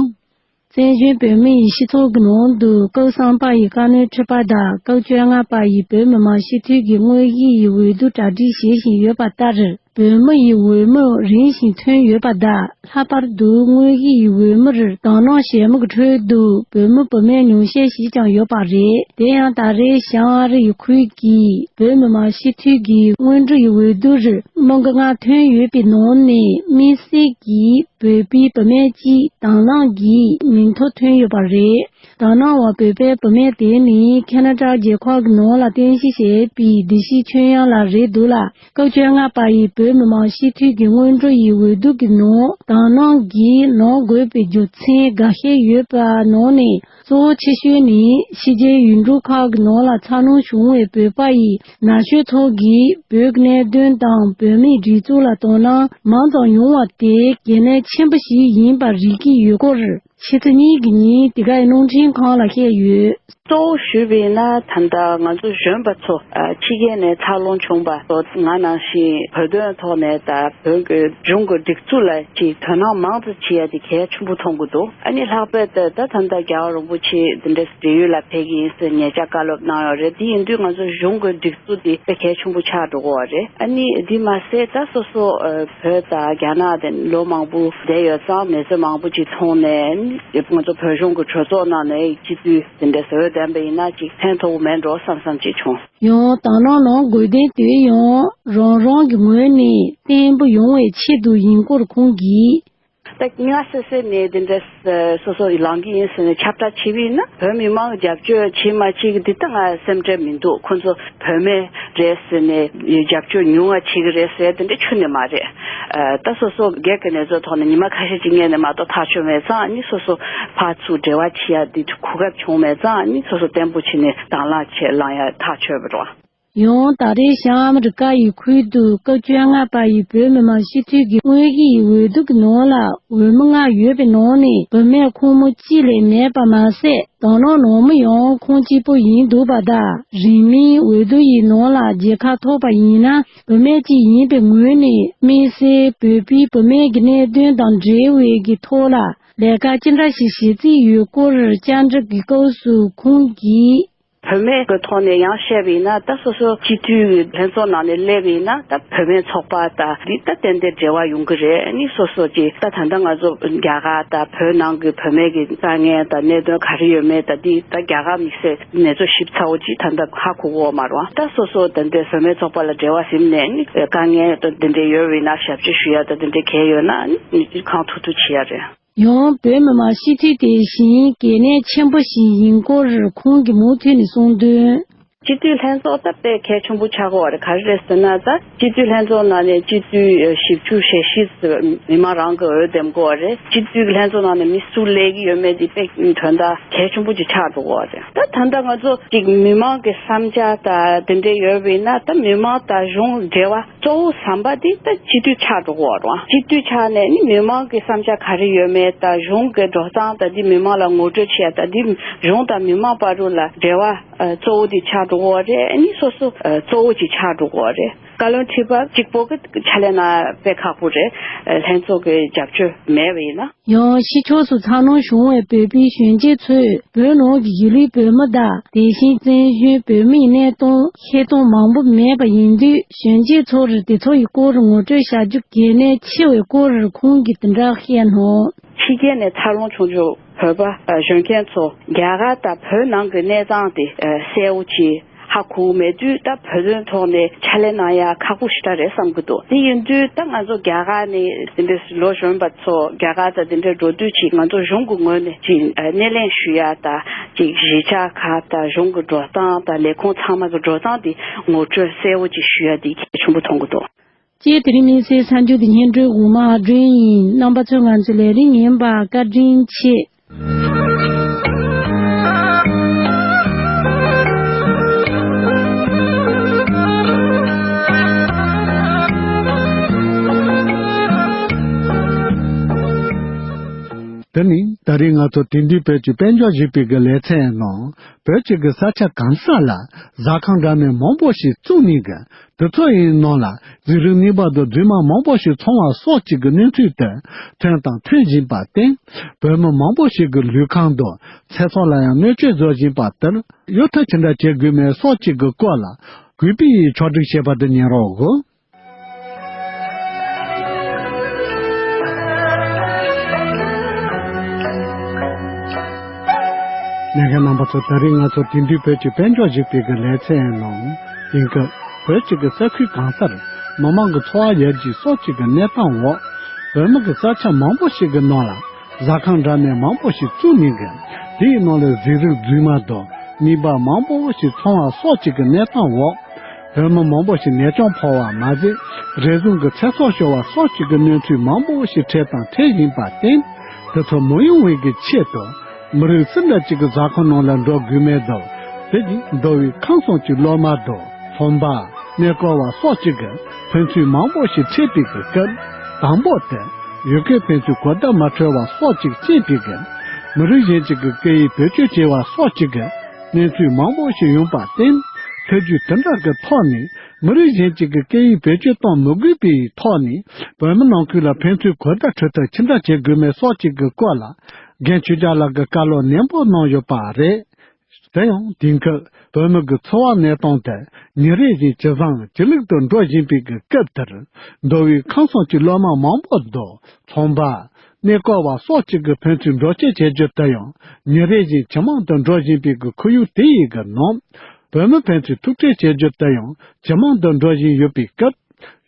བཙན་བྱོལ་བོད་མི་ཡི་སྤྱི་ཚོགས་ཀྱི་ནང་དུ་སྐབས་གསུམ་པ་ཡི་བཀའ་བློན་ཁྲི་པ་དང་སྐབས་བཅོ་ལྔ་པ་ཡི་བོད་མི་མང་སྤྱི་འཐུས་ཀྱི་དངོས་གཞི་ཡི་འོས་བསྡུ་གྲ་སྒྲིག་བྱེད་བཞིན་ཡོད་པ་ལྟར། བོད་མི་ཡི་འོས་མི་རིམ་བཞིན་ཐོན་ཡོད་པ་དང་། ལྷག་པར་དུ་དངོས་གཞི་ཡི་འོས་མིར་དང་བླངས་བྱས་མི་གི་ཁྲོད་དུ་བོད་མི་བུད་མེད་ཉུང་ཤས་ཤིག་ཀྱང་ཡོད་པ་རེད། དེ་ཡང་ད་རེས་བྱང་ཨ་རི་ཡི་ཁུལ་གྱི་བོད་མི་མང་སྤྱི་འཐུས་ཀྱི་སྔོན་འགྲོ་ཡི་འོས་བསྡུ་རུ་མི་གི་ལྔ་ཐོན་ཡོད་པའི་ནང་ནས་དམིགས་བསལ་གྱིས་བོད་པའི་བུད་མེད་ཀྱི་དང་བླངས་ཀྱི་མིང་ཐོ་ཐོན་ཡོད་པ་རེད། དང་བླངས་བ་བོད་པའི་བུད་མེད་དེ་ནི་ཁེ་ན་ཌ་རྒྱལ་ཁབ་ཀྱི་ནང་ལ་རྟེན་གཞི་བྱས་པའི་བདེ་སྐྱིད་ཆོས་དབྱངས་ལགས་རེད་འདུག་ལ། སྐབས་བཅོ་ལྔ་པ་ཡི་བོད་མི་མང་སྤྱི་འཐུས་ཀྱི་སྔོན་འགྲོ་ཡི་འོས་བསྡུ་གི་ནང་དང་བླངས་ཀྱིས་གནང་དགོས་པའི་རྒྱུ་མཚན་འགའ་ཤས་ཡོད་པ་ནང་ནས། གཙོ་བོ་ཆེ་ཤོས་ནི་ཕྱི་རྒྱལ་ཡུལ་གྲུ་ཁག་གི་ནང་ལ་འཚར་ལོངས་བྱུང་བའི་བོད་པ་ཡི་ན་གཞོན་ཚོ་གིས་བོད་ཀྱི་གནད་དོན་དང་བོད་མིའི་སྒྲིག་འཛུགས་ལ་དོ་སྣང་མང་ཙམ་ཡོང་བ་དེ་གལ་གནད་ཆེན་པོ་ཞིག་ཡིན་པ་རིག་གི་ཡོད་སྐོར། ཕྱི་ཚེས་གཉིས་ཀྱི་ཉིན་དེ་གའི་རླུང་འཕྲིན་ཁང་ལ་བཤད་ཡོད། གཙོ་བོ་ཞུས་པ་ཡིན་ན། ད་ལྟ་ང་ཚོ་གཞོན་པ་ཚོ་ཨ་ཕྱི་རྒྱལ་ནས་འཚར་ལོངས་བྱུང་བ་ཚོ་ང་ནང་བཞིན་བོད་དོན་ཐོག་ནས་དང་བོད་ཀྱི་གཞུང་གི་སྒྲིག་འཛུགས་ལ་ཅིག་དོ་སྣང་མང་དུ་བྱེད་ཡ་དེ་གལ་ཆེན་པོ་མཐོང་གི་འདུག་ཨ་ནི་ལྷག་པར་དུ་ད་ད་ལྟ་རྒྱལ་བ་རིན་པོ་ཆེ་འདི་འདྲའི་བགྲེས་ཡོལ་ལ་ཕེབས་ཀྱི་ཡིན་ཟེར་ཉེ་ཆར་བཀའ་སློབ་གནང་ཡོད་རེད། དེ་ཡིན་དུས་ང་ཚོ་གཞུང་གི་སྒྲིག་འཛུགས་དེ་དཔེ་གལ་ཆེན་པོ་ཆགས་འགྲོ་གི་ཡོད་རེད། ཨ་ནི་འདི་མ་ཟད་ད་སོ་སོ་ཨ་བོད་དང་རྒྱ་ནག་དེ་ལོ་མང་པོ་བསྡད་ཡོད་ཙང་། གནས་ཚུལ་མང་པོ་ཅིག་མཐོང་ནས་ང་ཚོ་བོད་གཞུང་གི་གྲོས་ཚོགས་ནང་ནས་སྤྱི་འཐུས་དེ་འདྲ་ཟེར་འོས་ལྡན་པ་ཡིན་ན་ཅིག་ཕན་ཐོགས་མེད་འགྲོ་བསམ་བསམ་ཅིག་བྱུང་། ཡང་དང་བླངས་གནང་དགོས་དོན་དེ་ཡང་རང་རང་གི་ངོས་ནས་བརྟན་པོ་ཡོང་བའི་ཆེད་དུ་ཡིན་སྐོར་ཁོང་གིས། ད་སྔ་སེ་སེ་ནས་དེ་འདྲ་སོ་སོ་ལངས་ཀྱི་ཡིན་ཟེར་ནས་ཁྱབ་བསྒྲགས་བྱས་པ་ཡིན་ན། བོད་མི་མང་རྒྱབ་སྐྱོར་བྱེད་མ་བྱེད་ཀྱི་འདི་ད་ང་སེམས་ཁྲལ་མི་འདུག་ཁོ་ཚོ་བོད་མི་རེད་ཟེར་ནས་རྒྱབ་སྐྱོར་ཉུང་བ་བྱེད་ཀྱི་རེད་ཟེར་དེ་འདྲ་ཁྱོན་ནས་མ་རེད། ཨ་ད་སོ་སོ་སྒེར་གྱི་གནས་ཚུལ་ཐོག་ནས་ཉི་མ་ཁ་ཤས་ཅིག་སྔོན་ནས་མ་གཏོགས་ཐག་ཆོད་མེད་ཙང་། ཨ་ནི་སོ་སོ་ཕར་ཚུར་འབྲེལ་བ་བྱེད་ཡ་འདི་གོ་སྐབས་བྱུང་མེད་ཙང་། ཨ་ནི་སོ་སོ་བརྟན་པོ་བྱས་ནས་དང་བླངས་བྱས་ལངས་ཡ་ཐག་ཆོད་པ་རེད། ཡང་ད་རེས་བྱང་ཨ་མི་རི་ཀ་ཡི་ཁུལ་དུ་སྐབས་བཅོ་ལྔ་པ་ཡི་བོད་མི་མང་སྤྱི་འཐུས་ཀྱི་དངོས་གཞི་ཡི་འོས་བསྡུ་གི་ནང་ལ་འོས་མི་ལྔ་ཡོད་པའི་ནང་ནས་བུད་མེད་ཁོང་མོ་གཅིག་ལས་མེད་པ་མ་ཟད། དང་བླངས་གནང་མི་ཡང་ཁོང་གཅིག་པུ་ཡིན་འདུག་པ་དང་། རིང་མིན་འོས་བསྡུ་ཡི་ནང་ལ་རྒྱལ་ཁ་ཐོབ་པ་ཡིན་ན། བུད་མེད་ཅིག་ཡིན་པའི་ངོས་ནས་དམིགས་བསལ་བོད་པའི་བུད་མེད་ཀྱི་གནད་དོན་དང་འབྲེལ་བའི་གི་ཐོག་ལ་ལས་ཀ་ཅི་འདྲ་ཞིག་བྱེད་རྩིས་ཡོད་སྐོར་བཅར་འདྲི་གི་སྐབས་སུ་ཁོང་གིས། བུད་མེད་ཀྱི་ཐོག་ནས་ཡང་བཤད་པ་ཡིན་ན། ད་སོ་སོ་སྤྱི་འཐུས་ཀྱི་ལྷན་ཚོགས་ནང་ནས་སླེབས་པ་ཡིན་ན། ད་བུད་མེད་ཚོགས་པ་དང་འདི་ད་ཏན་ཏན་འབྲེལ་བ་ཡོང་གི་རེད། ཨ་ནི་སོ་སོ་ཅིག་ད་ད་ལྟ་ང་ཚོ་རྒྱ་གར་དང་བོད་ནང་གི་བུད་མེད་ཀྱི་དཀའ་ངལ་དང་གནད་དོན་ག་རེ་ཡོད་མེད་དང་། འདི་ད་རྒྱ་གར་དམིགས་བསལ་གནས་ཚུལ་ཞིབ་ཚགས་པོ་ཅིག་ད་ལྟ་ཧ་གོ་གི་ཡོད་མ་རེད་པ། ད་སོ་སོ་ད་ལྟའི་བུད་མེད་ཚོགས་པ་ལ་འབྲེལ་བ་ཟིན་ནས། ཨ་ནི་དཀའ་ངལ་དང་འདི་འདྲ་ཡོད་པ་ཡིན་ན་ཞབས་ཕྱི་ཞུ་ཡ་དང་འདི་འདྲ་གལ་ཡོད་ན། ཨ་ནི་གང་ཐུབ་ཐུབ་བྱེད་ཡ་རེད། ཡང་བོད་མི་མང་སྤྱི་འཐུས་དེ་བཞིན་གལ་གནད་ཆེན་པོ་ཞིག་ཡིན་སྐོར་ཁོང་གིས་མུ་མཐུད་ནས་གསུངས་དོན། སྤྱི་འཐུས་ལྷན་ཚོགས་ད་དཔེ་གལ་ཆེན་པོ་ཆགས་ཀྱི་ཡོད་རེད། ག་རེ་རེད་ཟེར་ན། ད་སྤྱི་འཐུས་ལྷན་ཚོགས་ནང་ནས་སྤྱི་འཐུས་བཞི་བཅུ་ཞེ་བཞི་ཙམ་མི་མང་རང་གི་འོས་འདེམས་ཀྱི་ཡོད་རེད། སྤྱི་འཐུས་ལྷན་ཚོགས་ནང་ནས་མི་སུ་སླེབས་ཀྱི་ཡོད་མེད་དེ་དཔེ་དོན་དག་གལ་ཆེན་པོ་ཅིག་ཆགས་འགྲོ་གི་ཡོད་རེད། ད་ད་ལྟ་ང་ཚོ་ཅིག་མི་མང་གི་བསམ་འཆར་ད་དེ་འདྲ་ཡོད་པ་ཡིན་ན། ད་མི་མང་དང་གཞུང་འབྲེལ་བ་གཙོ་བོ་ཟམ་པ་དེ་ད་སྤྱི་འཐུས་ཆགས་འགྲོ་གི་ཡོད་རེད། སྤྱི་འཐུས་ཆགས་ནས་ནི་མི་མང་གི་བསམ་འཆར་ག་རེ་ཡོད་མེད་ད་གཞུང་གི་འགྲོ་སྟངས་ད་འདི་མི་མང་ལ་ངོ་སྤྲོད་བྱེད་ཡ། ད་འདི་གཞུང་དང་མི་མང་བར་དུ་ལ་འབྲེལ་བ་ཨ་གཙོ་བོ་དེ་ཆགས་འགྲོ་གི་ཡོད་རེད། ཨ་ནི་སོ་སོ་ཨ་གཙོ་བོ་ཅིག་ཆགས་འགྲོ་གི་ཡོད་རེད། བཀའ་བློན་ཁྲི་པ་གཅིག་པོ་གི་ཕྱག་ལས་གནང་དཔེ་ཁག་པོ་རེད། ཨ་ལྷན་ཚོགས་ཀྱི་རྒྱབ་སྐྱོར་མེད་པ་ཡིན་ན། ཡང་ཕྱི་ཕྱོགས་སུ་འཚར་ལོངས་བྱུང་བའི་བོད་པའི་གཞོན་སྐྱེས་ཚོས་བོད་ནང་གི་གཞིས་ལུས་བོད་མི་དང་། དེ་བཞིན་བཙན་བྱོལ་བོད་མིའི་གནས་སྟངས་ཤེས་སྟངས་མང་པོ་མེད་པ་ཡིན་དུས། གཞོན་སྐྱེས་ཚོར་དེ་ཚོ་ཡི་སྐོར་ངོ་སྤྲོད་བྱ་རྒྱུ་གལ་གནད་ཆེ་བའི་སྐོར་ཁོང་གིས་དེ་འདྲ་བཤད་ནོ། ཕྱི་རྒྱལ་ནས་འཚར་ལོངས་བྱུང་ཆོག་བོད་པ་གཞོན་སྐྱེས་ཚོ་རྒྱ་གར་དང་བོད་ནང་གི་གནས་སྟངས་དེ་གསལ་བོ་ཅིག་ཧ་གོ་མེད་དུས། ད་བོད་དོན་ཐོག་ནས་ཕྱག་ལས་གནང་ཡ་ཁག་པོ་ཞེ་དྲག་རེད་བསམ་གྱི་འདུག་དེ་ཡིན་དུས་ད་ང་ཚོ་རྒྱ་གར་ནས་དེ་འདྲའི་ལོ་གཞོན་པ་ཚོ་རྒྱ་གར་དང་དེ་འདྲའི་འགྲོ་དུས་ཅིག་ང་ཚོ་གཞུང་གི་ངོས་ནས་ཅིག་སྣེ་ལེན་ཞུ་ཡ་དང་། ཅིག་གཞིས་ཆགས་ཁག་དང་གཞུང་གི་འགྲོ་སྟངས་དང་ལས་ཁུངས་ཚང་མ་གི་འགྲོ་སྟངས་དེ་ངོ་སྤྲོད་གསལ་བོ་ཅིག་ཞུ་ཡ་དེ་གལ་ཆེན་པོ་མཐོང་གི་འདུག་ཅེས་དེ་རིང་མི་སེར་གསར་འགྱུར་དེ་སྙན་སྒྲོན་འོག་མ་སྒྲོན་ཡིན། རྣམ་པ་ཚོས་ང་ཚོའི་ལས་རིམ་ཉན་པར་བཀའ་དྲིན་ཆེ། དེ་ནི་ད་རེས་ང་ཚོ་དེང་དུས་བོད་ཀྱི་དཔལ་འབྱོར་ཞེས་པའི་གི་ལེ་ཚན་ནང་། བོད་ཀྱི་གི་ས་ཆ་གང་ས་ལ་ཟ་ཁང་འདྲ་མིན་མང་པོ་ཞིག་བཙུགས་ནས་གི། དེ་ཚོ་ཡི་ནང་ལ་རྫས་རིགས་གནས་སྤོ་དང་རྫུན་མ་མང་པོ་ཞིག་འཚོང་བ་སོགས་ཀྱི་གི་གནས་ཚུལ་དེ་ཐོན་དང་ཐོན་བཞིན་པར་བརྟེན། བོད་མི་མང་པོ་ཞིག་གི་ལུས་ཁམས་དང་ཚེ་སྲོག་ལ་ཡང་གནོད་སྐྱོན་བཟོ་བཞིན་པ་དེར་གཡོལ་ཐབས་ཅི་འདྲ་བྱེད་དགོས་མིན་སོགས་ཀྱི་གི་སྐོར་ལ་གུས་པས་ཕྱོགས་སྒྲིག་བྱས་པ་དེ་ཉན་རོགས། ལྷན་རྒྱས་རྣམ་པ་ཚོ། ད་རེས་ང་ཚོ་དེང་དུས་བོད་ཀྱི་དཔལ་འབྱོར་ཞེས་པའི་གི་ལེ་ཚན་ནང་། དེང་སྐབས་བོད་ཀྱི་གི་ས་ཁུལ་གང་སར་མི་མང་གི་འཚོ་བ་ཡར་རྒྱས་སོགས་ཀྱི་གི་གནས་སྟངས་འོག། བོད་མི་གི་ས་ཆ་མང་པོ་ཞིག་གི་ནང་ལ་ཟ་ཁང་འདྲ་མིན་མང་པོ་ཞིག་བཙུགས་ནས་གི། དེའི་ནང་ལ་རྫས་རིགས་རྫུན་མ་དང་གནས་སྤོ་མང་པོ་ཞིག་འཚོང་བ་སོགས་ཀྱི་གི་གནས་སྟངས་འོག། བོད་མི་མང་པོ་ཞིག་ནད་བྱུང་ཕོག་པ་མ་ཟད། རེ་ཟུང་གི་ཚེ་སྲོག་ཤོར་བ་སོགས་ཀྱི་གི་གནས་ཚུལ་མང་པོ་ཞིག་འཕྲད་དང་འཕྲད་བཞིན་པར་བརྟེན། དེ་ཚོ་མི་ཡོང་བའི་གི་ཆེད་དུ། མི་རིགས་སུ་འདྲ་ཅིག་གི་ཟ་ཁང་ནང་ལ་འགྲོ་དགོས་མེད་དུ། དེ་བཞིན་མདོ་དབུས་ཁམས་གསུམ་གྱི་སློབ་མ་དང་ཚོང་པ། གནས་སྐོར་བ་སོགས་ཀྱི་གི་ཕན་ཚུན་མང་པོ་ཞིག་འཕྲད་པའི་གི་སྐབས། དང་པོ་དེ་ཡུལ་སྐད་ཕན་ཚུན་གོ་བརྡ་མ་འཕྲོད་པ་སོགས་ཀྱི་རྐྱེན་པས་གི། མི་རིགས་གཞན་གཅིག་གི་སྐད་ཡིག་བེད་སྤྱོད་བྱས་པ་སོགས་ཀྱི་གི་གནས་ཚུལ་མང་པོ་ཞིག་ཡོང་པར་བརྟེན། ཐབས་ཇུས་དེ་འདྲ་གི་ཐོག་ནས་མི་རིགས་གཞན་གཅིག་གི་སྐད་ཡིག་བེད་སྤྱོད་གཏོང་མི་དགོས་པའི་ཐོག་ནས། བོད་མི་ནང་ཁུལ་ལ་ཕན་ཚུན་གོ་བརྡ་འཕྲོད་ཐབས་ཅི་འདྲ་བྱེད་དགོས་མེད་སོགས་ཀྱི་གི་སྐོར་ལ། རྒན་ཆོས་རྒྱལ་ལགས་ཀྱིས་བཀའ་སློབ་ནན་པོ་གནང་ཡོད་པ་རེད། དེ་ཡང་དེང་སྐབས་བོད་མི་གི་འཚོ་བ་གནས་སྟངས་དེ་ཉིན་རེ་བཞིན་ཇེ་བཟང་ཇེ་ལེགས་དུ་འགྲོ་བཞིན་པའི་གི་སྐབས་དེར། མདོ་དབུས་ཁམས་གསུམ་གྱི་སློབ་མ་མང་པོ་དང་ཚོང་པ། གནས་སྐོར་བ་སོགས་ཀྱི་གི་ཕན་ཚུན་འགྲོ་སྐྱོད་བྱེད་རྒྱུ་དེ་ཡང་ཉིན་རེ་བཞིན་ཇེ་མང་དུ་འགྲོ་བཞིན་པའི་གི་ཁོར་ཡུག་དེ་ཡི་གི་ནང་། བོད་མི་ཕན་ཚུན་ཐུག་འཕྲད་བྱེད་རྒྱུ་དེ་ཡང་ཇེ་མང་དུ་འགྲོ་བཞིན་ཡོད་པའི་སྐབས།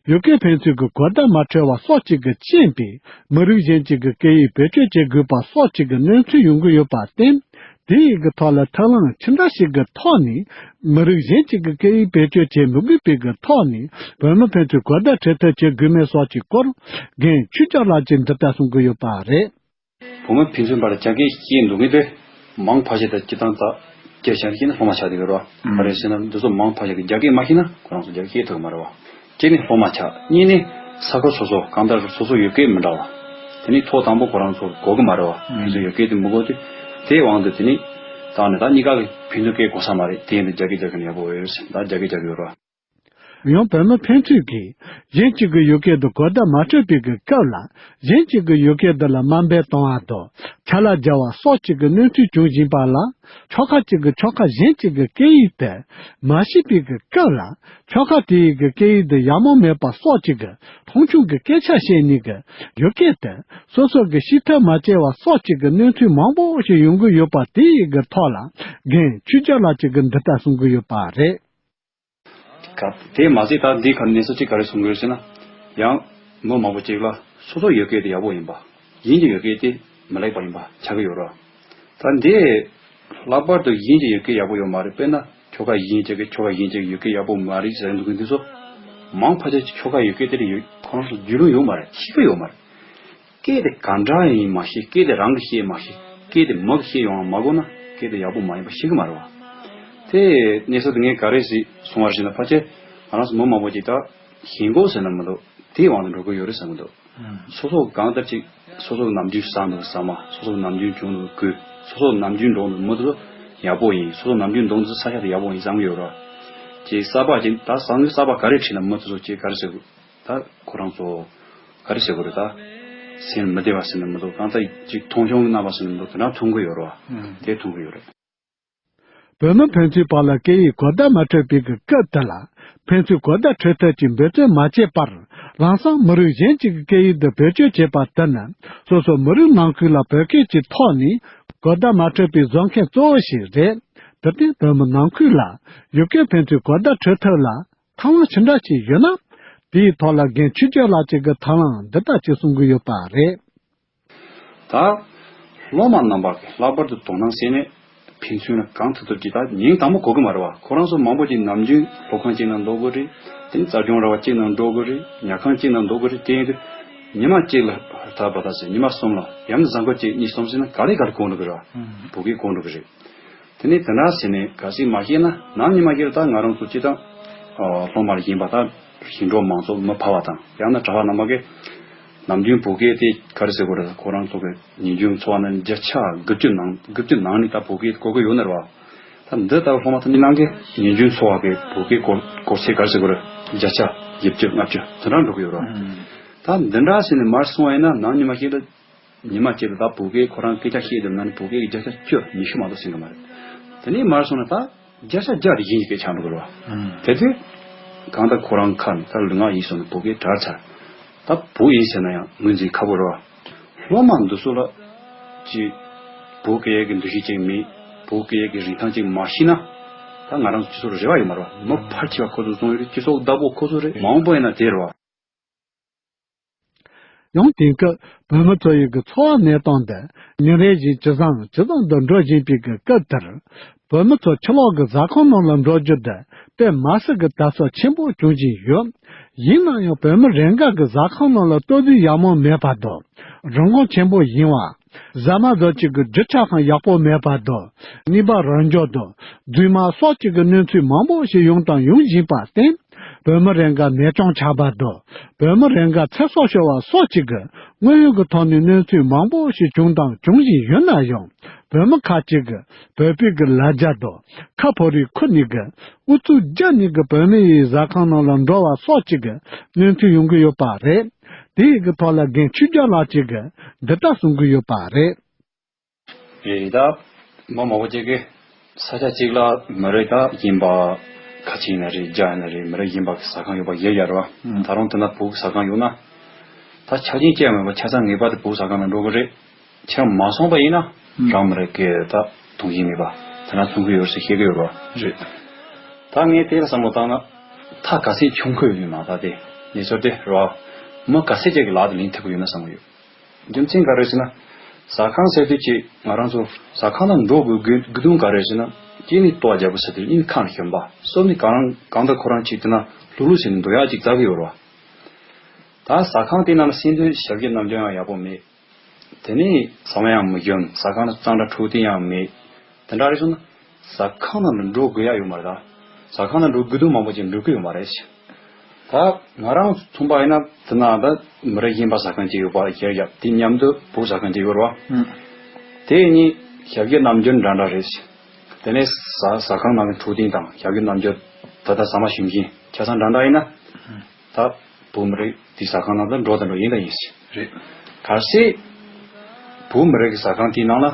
ཡུལ་སྐད་ཕན་ཚུན་གྱི་གོ་བརྡ་མ་འཕྲོད་པ་སོགས་ཀྱི་གི་རྐྱེན་པས། མི་རིགས་གཞན་གཅིག་གི་སྐད་ཡིག་བེད་སྤྱོད་བྱེད་དགོས་པ་སོགས་ཀྱི་གི་གནས་ཚུལ་ཡོང་གི་ཡོད་པར་བརྟེན། དེ་ཡི་གི་ཐོག་ལ་ཐབས་ལམ་ཅི་འདྲ་ཞིག་གི་ཐོག་ནས། མི་རིགས་གཞན་གཅིག་གི་སྐད་ཡིག་བེད་སྤྱོད་བྱེད་མི་དགོས་པའི་གི་ཐོག་ནས། བོད་མི་ཕན་ཚུན་གོ་བརྡ་འཕྲོད་ཐབས་བྱེད་དགོས་མིན་སོགས་ཀྱི་སྐོར། རྒན་ཆོས་རྒྱལ་ལགས་ཀྱིས་འདི་ལྟར་གསུང་གི་ཡོད་པ་རེད། བུ་མོ་ཕན་ཚུན་བར་རྒྱ་སྐད་བཤད་འདུག་མི་དེ་མང་ཕལ་ཆེར་དང་སྤྱི་བཏང་རྩ་རྒྱ་ཆེན་བཤད་ན་སློབ་མ་ཆགས་བསྡད་ཡོད་རེད་བ། ག་རེ་ཟེར་ན་འདི་ཚོ་མང་ཕལ་ཆེར་གྱིས་རྒྱ་སྐད་མ་ཤེས་ན་ཁོ་རང་ཚོ་རྒྱ་སྐད་ཐོས་ཀྱི་མ་རེད་བ། གཅིག་ནི་སློབ་མ་ཆགས། གཉིས་ནི་ས་ཁུལ་སོ་སོ་གང་ལྟར་སོ་སོ་ཡུལ་སྐད་མི་འདྲ་བ། དེ་ནི་ཐོག་དང་པོ་ཁོ་རང་ཚོར་གོ་གི་མ་རེད་བ། ཁོ་ཚོ་ཡུལ་སྐད་དེ་མི་གོ་དུས་དེའི་དབང་དུ་དེ་ནི་བཏང་ནས་ད་གཉིས་ཀ་གི་ཕན་ཚུན་སྐད་གོ་ས་མ་རེད། དེ་ཡིན་དུས་རྒྱ་སྐད་རྒྱག་མཁན་ཡག་པོ་ཡོད་ཟེར་ད་རྒྱ་སྐད་རྒྱག་གི་ཡོད་རེད་བ། ཡང་བོད་མི་ཕན་ཚུན་གྱིས་གཞན་གཅིག་གི་ཡུལ་སྐད་དུ་གོ་བརྡ་མ་འཕྲོད་པའི་གི་སྐབས་ལ། གཞན་གཅིག་གི་ཡུལ་སྐད་འདི་ལ་དམའ་འབེབས་གཏོང་བ་དང་ཁྱབ་ལ་རྒྱབ་པ་སོགས་ཀྱི་གི་གནས་ཚུལ་བྱུང་བཞིན་པ་ལ། ཕྱོགས་ཁག་ཅིག་གི་ཕྱོགས་ཁག་གཞན་གཅིག་གི་སྐད་ཡིག་དེ་མ་ཤེས་པའི་གི་སྐབས་ལ། ཕྱོགས་ཁག་དེ་ཡི་གི་སྐད་ཡིག་འདི་ཡག་མོ་མེད་པ་སོགས་ཀྱི་གི་མཐོང་ཆུང་གི་སྐད་ཆ་བཤད་ནས་གི་ཡུལ་སྐད་དེ་སོ་སོ་གི་ཤེས་ཐབས་མ་བྱས་པ་སོགས་ཀྱི་གི་གནས་ཚུལ་མང་པོ་ཞིག་ཡོང་གི་ཡོད་པ་དེ་ཡི་གི་ཐོག་ལ། རྒན་ཆོས་རྒྱལ་ལགས་ཀྱིས་གི་འདི་ལྟར་གསུང་གི་ཡོད་པ་རེད། ག་དེ་མ་ཟད་ད་འདི་ག་གནས་ཚུལ་གཅིག་ག་རེ་གསུང་གི་ཡོད་ཟེར་ན། ཡང་མི་མང་པོ་གཅིག་ལ་སོ་སོ་ཡོད་སྐད་དེ་ཡག་པོ་ཡིན་པ། གཞན་གྱི་ཡོད་སྐད་དེ་མི་ལེགས་པ་ཡིན་པ་ཆགས་ཀྱི་ཡོད་རེད། ད་འདི་ལྷག་པར་དུ་གཞན་གྱི་ཡོད་སྐད་ཡག་པོ་ཡོད་མ་རེད། དཔེར་ན་ ཆོལ་ཁ་གཞན་གཅིག་གི་ཆོལ་ཁ་གཞན་གཅིག་གི་ཡུལ་སྐད་ཡག་པོ་མ་རེད་ཟེར་འདུག་གི། འདི་ཚོ་མང་ཕལ་ཆེར་ཆོལ་ཁ་ཡུལ་སྐད་དེ་ལ་ཡོད། ཁོ་རང་ཚོ་རྒྱུས་ལོན་ཡོད་མ་རེད། ཤེས་ཀྱི་ཡོད་མ་རེད། སྐད་དེ་ག་འདྲ་ཡིན་མ་ཤེས། སྐད་དེ་རང་གིས་ཤེས་མ་ཤེས། སྐད་དེ་མི་གིས་ཤེས་ཡོང་བ་མ་གོ་ན་སྐད་དེ་ཡག་པོ་མ་ཡིན་པ་ཤེས་གི་མ་རེད་བ། དེ་གནས་ཚུལ་དེ་ངས་ག་རེ་ཟིག་གསུང་བ་ཞིག་ན། ཕལ་ཆེར་ང་རང་ཚོ་མི་མང་པོ་ཅིག་ད་ཞེན་ཁོག་ཟེར་ན་མི་འདུག། དེའི་དབང་དུ་འགྲོ་གི་ཡོད་རེད་བསམ་གི་འདུག། སོ་སོ་གང་ལྟར་ཅིག་སོ་སོ་ནམ་རྒྱུན་བསགས་འདུག་ཟ་མ། སོ་སོ་ནམ་རྒྱུན་བྱུང་འདུག་གོས། སོ་སོ་ནམ་རྒྱུན་འགྲོ་འདུག་མི་དེ་ཚོ་ཡག་པོ་ཡིན། སོ་སོ་ནམ་རྒྱུན་འདོན་འདུག་ས་ཆ་དེ་ཡག་པོ་ཡིན་བསམ་གི་ཡོད་ར། ཅིག་གསར་པ་ཅིག་ད་བསམ་གི། གསར་པ་ག་རེ་ཁྲིད་ན་མི་དེ་ཚོ་ཅིག་ག་རེ་ཟེར་དགོས། ད་ཁོ་རང་ཚོ་ག་རེ་ཟེར་དགོས་རེད། ད་སེམས་མི་བདེ་བ་ཟེར་ན་མི་འདུག། གང་ལྟར་ཅིག་མཐོང་ཆུང་གནང་བ་ཟེར་ན་མི་འདུག། དེ་འདྲ་མཐོང་གི་ཡོད་རེད་བ། དེ་མཐོང་གི་ཡོད་རེད། བོད་མི་ཕན་ཚུན་བར་ལ་སྐད་ཡིག་གོ་བརྡ་མ་འཕྲོད་པའི་གི་སྐབས་དེ་ལ། ཕན་ཚུན་གོ་བརྡ་འཕྲོད་ཐབས་ཀྱི་འབད་བརྩོན་མ་བྱས་པར། ལམ་སང་མི་རིགས་གཞན་གཅིག་གི་སྐད་ཡིག་འདི་བེད་སྤྱོད་བྱེད་པ་དེ་ནི། སོ་སོ་མི་རིགས་ནང་ཁུལ་ལ་བོད་སྐད་ཀྱི་ཐོག་ནས་གོ་བརྡ་མ་འཕྲོད་པའི་བཟོ་མཁན་གཙོ་བོ་ཞིག་རེད། དེར་བརྟེན་བོད་མི་ནང་ཁུལ་ལ་ཡུལ་སྐད་ཕན་ཚུན་གོ་བརྡ་འཕྲོད་ཐབས་ལ་ཐབས་ལམ་ཅི་འདྲ་ཞིག་ཡོད་ན། དེའི་ཐོག་ལ་རྒན་ཆོས་སྐྱབས་ལགས་ཀྱིས་གི་ཐབས་ལམ་འདི་ལྟ་ཅིག་གསུང་གི་ཡོད་པ་རེད། ད་སློབ་མ་རྣམ་པ་གིས་ལྷག་པར་དུ་དོ་སྣང་བྱས་ནས་ཕན་ཚུན་ལ་གང་ཐུབ་ཐུབ་ཀྱིས། ད་ཉིན་དང་པོ་གོ་གི་མ་རེད་བ། ཁོ་རང་ཚོ་མང་པོ་ཅིག་ནམ་རྒྱུན་སློབ་ཁང་གཅིག་ནང་འགྲོ་དགོས་རེད། དེ་ནས་རྩལ་སྦྱོང་ར་བ་གཅིག་ནང་འགྲོ་དགོས་རེད། ཉལ་ཁང་གཅིག་ནང་འགྲོ་དགོས་རེད། དེ་ཡིན་དུས་ཉི་མ་གཅིག་ལ་ད་བ་ད་ཟེར་ཉི་མ་གསུམ་ལ་ཡང་ན་གཟའ་འཁོར་གཅིག་གཉིས་གསུམ་ཟེར་ན་ག་ལེ་ག་ལེ་གོ་འགྲོ་གི་རེད་བ། བོད་སྐད་གོ་འགྲོ་གི་རེད། དེ་ནས་དེ་འདྲ་ཟེར་ནས་གལ་སྲིད་མ་ཤེས་ན་ནམ་ཉི་མ་ཤེས་ལ། ད་ང་རང་ཚོ་སྤྱིར་བཏང་སློབ་མར་ཡིན་པ་དང་ཞིང་འབྲོག་མང་ཚོགས་མི་ཕལ་བ་དང་། ཡང་ན་གྲྭ་པ་རྣམ་པ་གིས་ནམ་རྒྱུན་བོད་སྐད་དེ་ག་རེ་ཟེར་དགོས་རེད། ཁོ་རང་ཚོ་གི་ཉིན་རྒྱུན་འཚོ་བ་ནང་བརྒྱ་ཆ་དགུ་བཅུ་ནང་དགུ་བཅུ་ནང་ནས་ད་བོད་སྐད་གོ་གི་ཡོད་ནི་རེད་བ། ད་འདི་ལྟ་བུ་སློབ་མ་ཐམས་ཅད་ནང་གི་ཉིན་རྒྱུན་འཚོ་བ་གི་བོད་སྐད་གོ་གོ་ཚད་ག་རེ་ཟེར་དགོས་རེད། བརྒྱ་ཆ་བཞི་བཅུ་ལྔ་བཅུ་དེ་འདྲ་འགྲོ་གི་ཡོད་རེད་བ། ད་འདི་འདྲ་ཟེར་ནས་མར་སོང་བ་ཡིན་ན་ནམ་ཉི་མ་ཤེས་ལ། ཉི་མ་གཅིག་ལ་ད་བོད་སྐད་ཁོ་རང་སྐད་ཆ་བཤད་དུས་ན་ནི་བོད་སྐད་ཀྱི་བརྒྱ་ཆ་བཅུ་ཉི་ཤུ་མ་གཏོགས་ཟིན་གི་མ་རེད། དེ་ནས་མར་སོང་ན་ད་བརྒྱ་ཆ་བརྒྱ་དེ་གཞན་གྱི་སྐད་ཆ་འགྲོ་གི་རེད་བ། དེ་དུས་གང་ལྟར་ཁོ་རང་ཁ་ནས་ད་ལུས་ངག་ཡིད་གསུམ་ནས་བོད་སྐད་དྲར་ཚར། ད་བོད་ཡིན་ཟེར་ན་ཡང་ངོས་འཛིན་ཁག་པོ་རེད་བ། སློབ་མ་འདི་ཚོ་ལ་ཅིག་བོད་སྐད་ཀྱི་འདུ་ཤེས་ཅིག་མེད། བོད་སྐད་ཀྱི་རིན་ཐང་ཅིག་མ་ཤེས་ན། ད་ང་རང་ཚོ་སྤྱི་ཚོགས་ལ་རེ་བ་ཡོད་མ་རེད་བ། མི་ཕལ་ཆེ་བ་ཁོ་ཚོ་བཙོང་ཡོད་རེད། སྤྱི་ཚོགས་བདག་པོ་ཁོ་ཚོ་རེད། མ་འོངས་པ་ཡིན་ན་དེ་རེད་བ། ཡང་དེང་སྐབས་བོད་མི་ཚོ་ཡི་གི་འཚོ་བ་གནས་སྟངས་འདི་ཉིན་རེ་བཞིན་ཇེ་བཟང་ཇེ་བཟང་དུ་འགྲོ་བཞིན་པའི་གི་སྐབས་དེར། བོད་མི་ཚོ་ཕྱི་ལོགས་ཀྱི་ཟ་ཁང་ནང་ལ་འགྲོ་རྒྱུ་འདི་དཔེ་མ་སྲིད་ཀྱི་དར་སྲོལ་ཆེན་པོ་བྱུང་བཞིན་ཡོད། ཡིན་ན་ཡང་བོད་མི་རེ་འགའ་གི་ཟ་ཁང་ནང་ལ་ལྟོ་ཚུལ་ཡག་མོ་མེད་པ་དང་། རིན་གོང་ཆེན་པོ་ཡིན་བ། ཟ་མ་བཟོ་བྱེད་ཀྱི་རྒྱུ་ཆ་ཁང་ཡག་པོ་མེད་པ་དང་། གནས་བབ་རང་འཇགས་དང་། རྫུན་མ་སོགས་ཀྱི་གནོན་ཚུལ་མང་པོ་ཞིག་ཡོང་དང་ཡོང་བཞིན་པར་བརྟེན། བོད་མི་རེ་འགའ་ནད་གཅོང་ཆགས་པ་དང་། བོད་མི་རེ་འགའ་ཚེ་སྲོག་ཤོར་བ་སོགས་ཀྱི་དངོས་ཡོད་ཀྱི་ཐོག་ནས་གནོན་ཚུལ་མང་པོ་ཞིག་བྱུང་དང་འབྱུང་བཞིན་ཡོད་ན་ཡང་། བོད་མི་ཁག་ཅིག་གིས་བོད་པའི་གི་ལ་རྒྱ་དང་། ཁ་ཕོ་རིགས་ཁུར་ནས་གི་ཨུ་ཚུགས་རྒྱག་ནས་གི་བོད་མི་ཡི་ཟ་ཁང་ནང་ལ་འགྲོ་བ་སོགས་ཀྱི་གི་གནོན་ཚུལ་ཡོང་གི་ཡོད་པ་རེད། དེ་ཡི་གི་ཐོག་ལ་རྒན་ཆོས་རྒྱལ་ལགས་ཀྱིས་གི་འདི་ལྟར་གསུང་གི་ཡོད་པ་རེད། རེད། ད་མི་མང་པོ་ཅིག་གིས་ས་ཆ་གཅིག་ལ་མི་རིགས་ད་གཞན་པ་ཁ་ཆེ་ཡིན་ན་རེད། རྒྱ་ཡིན་ན་རེད། མི་རིགས་གཞན་པ་གི་ཟ་ཁང་ཡོད་པ་ཡོད་ཡ་རེད་བ། ད་རུང་དེ་ན་བོད་ཟ་ཁང་ཡོད་ན། ད་ཆ་རྐྱེན་ཅི་ཡང་མེད་པ་ཆ་ཚང་ངེས་པར་དུ་བོད་ཟ་ཁང་ལ་འགྲོ་གི་རེད། ཁྱེད་རང་མ་སོང་པ་ཡིན་ན། རང་མི་རིགས་ཀྱི་ད་དུང་ཞེན་མེད་པ་དེ་ན་མཚོན་གི་ཡོད་ཟེར་བཤད་གི་ཡོད་རེད་བ། རེད། ད་ངས་དེ་ལ་བསམ་བློ་བཏང་ན། ཐག་ག་ཚད་ཆུང་ཁུལ་ཡོད་ན་ད་དེ་གནས་ཚུལ་དེ་རེད་བ། མི་ག་ཚད་ཅིག་གི་ལག་ཏུ་ལེན་ཐུབ་ཀྱི་ཡོད་ན་བསམ་གི་ཡོད། རྒྱུ་མཚན་ག་རེ་ཟེར་ན། ཟ་ཁང་ཟེར་དུས་ཀྱི་ང་རང་ཚོ་ཟ་ཁང་ནང་འགྲོ་དགོས་དགོས་དགོས་དོན་ག་རེ་ཟེར་ན། གཅིག་ནི་ལྟོ་བ་རྒྱག་པོ་ཟེར་དུས་ཨིན། ཁ་ནས་ཞིམ་པ། གསུམ་ནི་གང་རང་གང་ལྟར་ཁོ་རང་གཅིག་དེ་ན་ལྷུག་ལྷུག་ཟེར་ནས་འདོད་ཡག་ཅིག་བཙལ་གི་ཡོད་རེད་བ། ད་ཟ་ཁང་དེ་ནང་ལ་སེམས་དོན་ཞབས་ཕྱི་ནམ་རྒྱུན་ཡང་ཡག་པོ་མེད། དེ་ནས་ཟ་མ་ཡང་མི་ཞིམ། ཟ་ཁང་ལ་གཙང་སྦྲ་འཕྲོད་བསྟེན་ཡང་མེད། དེ་འདྲ་རེད་སོང་ན། ཟ་ཁང་ནང་ལ་འགྲོ་དགོས་ཡ་ཡོད་མ་རེད་ད། ཟ་ཁང་ནང་འགྲོ་དགོས་དོན་མང་པོ་ཅིག་འགྲོ་གི་ཡོད་མ་རེད། ད་ང་རང་མཚོན་པ་ཡིན་ན་དེ་ན་ད་མི་རིགས་གཞན་པ་ཟ་ཁང་ཅིག་ཡོད་པ་ཡར་ཡ་དེ་མཉམ་དུ་བོད་ཟ་ཁང་ཅིག་ཡོད་རེད་བ། དེ་གཉིས་ཞབས་ཕྱི་ནམ་རྒྱུན་འདྲ་འདྲ་རེད། དེ་ནས་ཟ་ཟ་ཁང་ནང་གི་འཕྲོད་བསྟེན་དང་ཞབས་ཕྱི་ནམ་རྒྱུན་ད་ལྟ་ཟ་མ་ཞིམ་ཞིམ་ཆ་ཚང་འདྲ་འདྲ་ཡིན་ན། ད་བོད་མི་རིགས་དེ་ཟ་ཁང་ནང་ལ་འགྲོ་དང་འགྲོ་ཡིན་དང་ཡིན་ཟེར། རེད། གལ་སྲིད་བོད་མི་རིགས་ཀྱི་ཟ་ཁང་དེའི་ནང་ལ་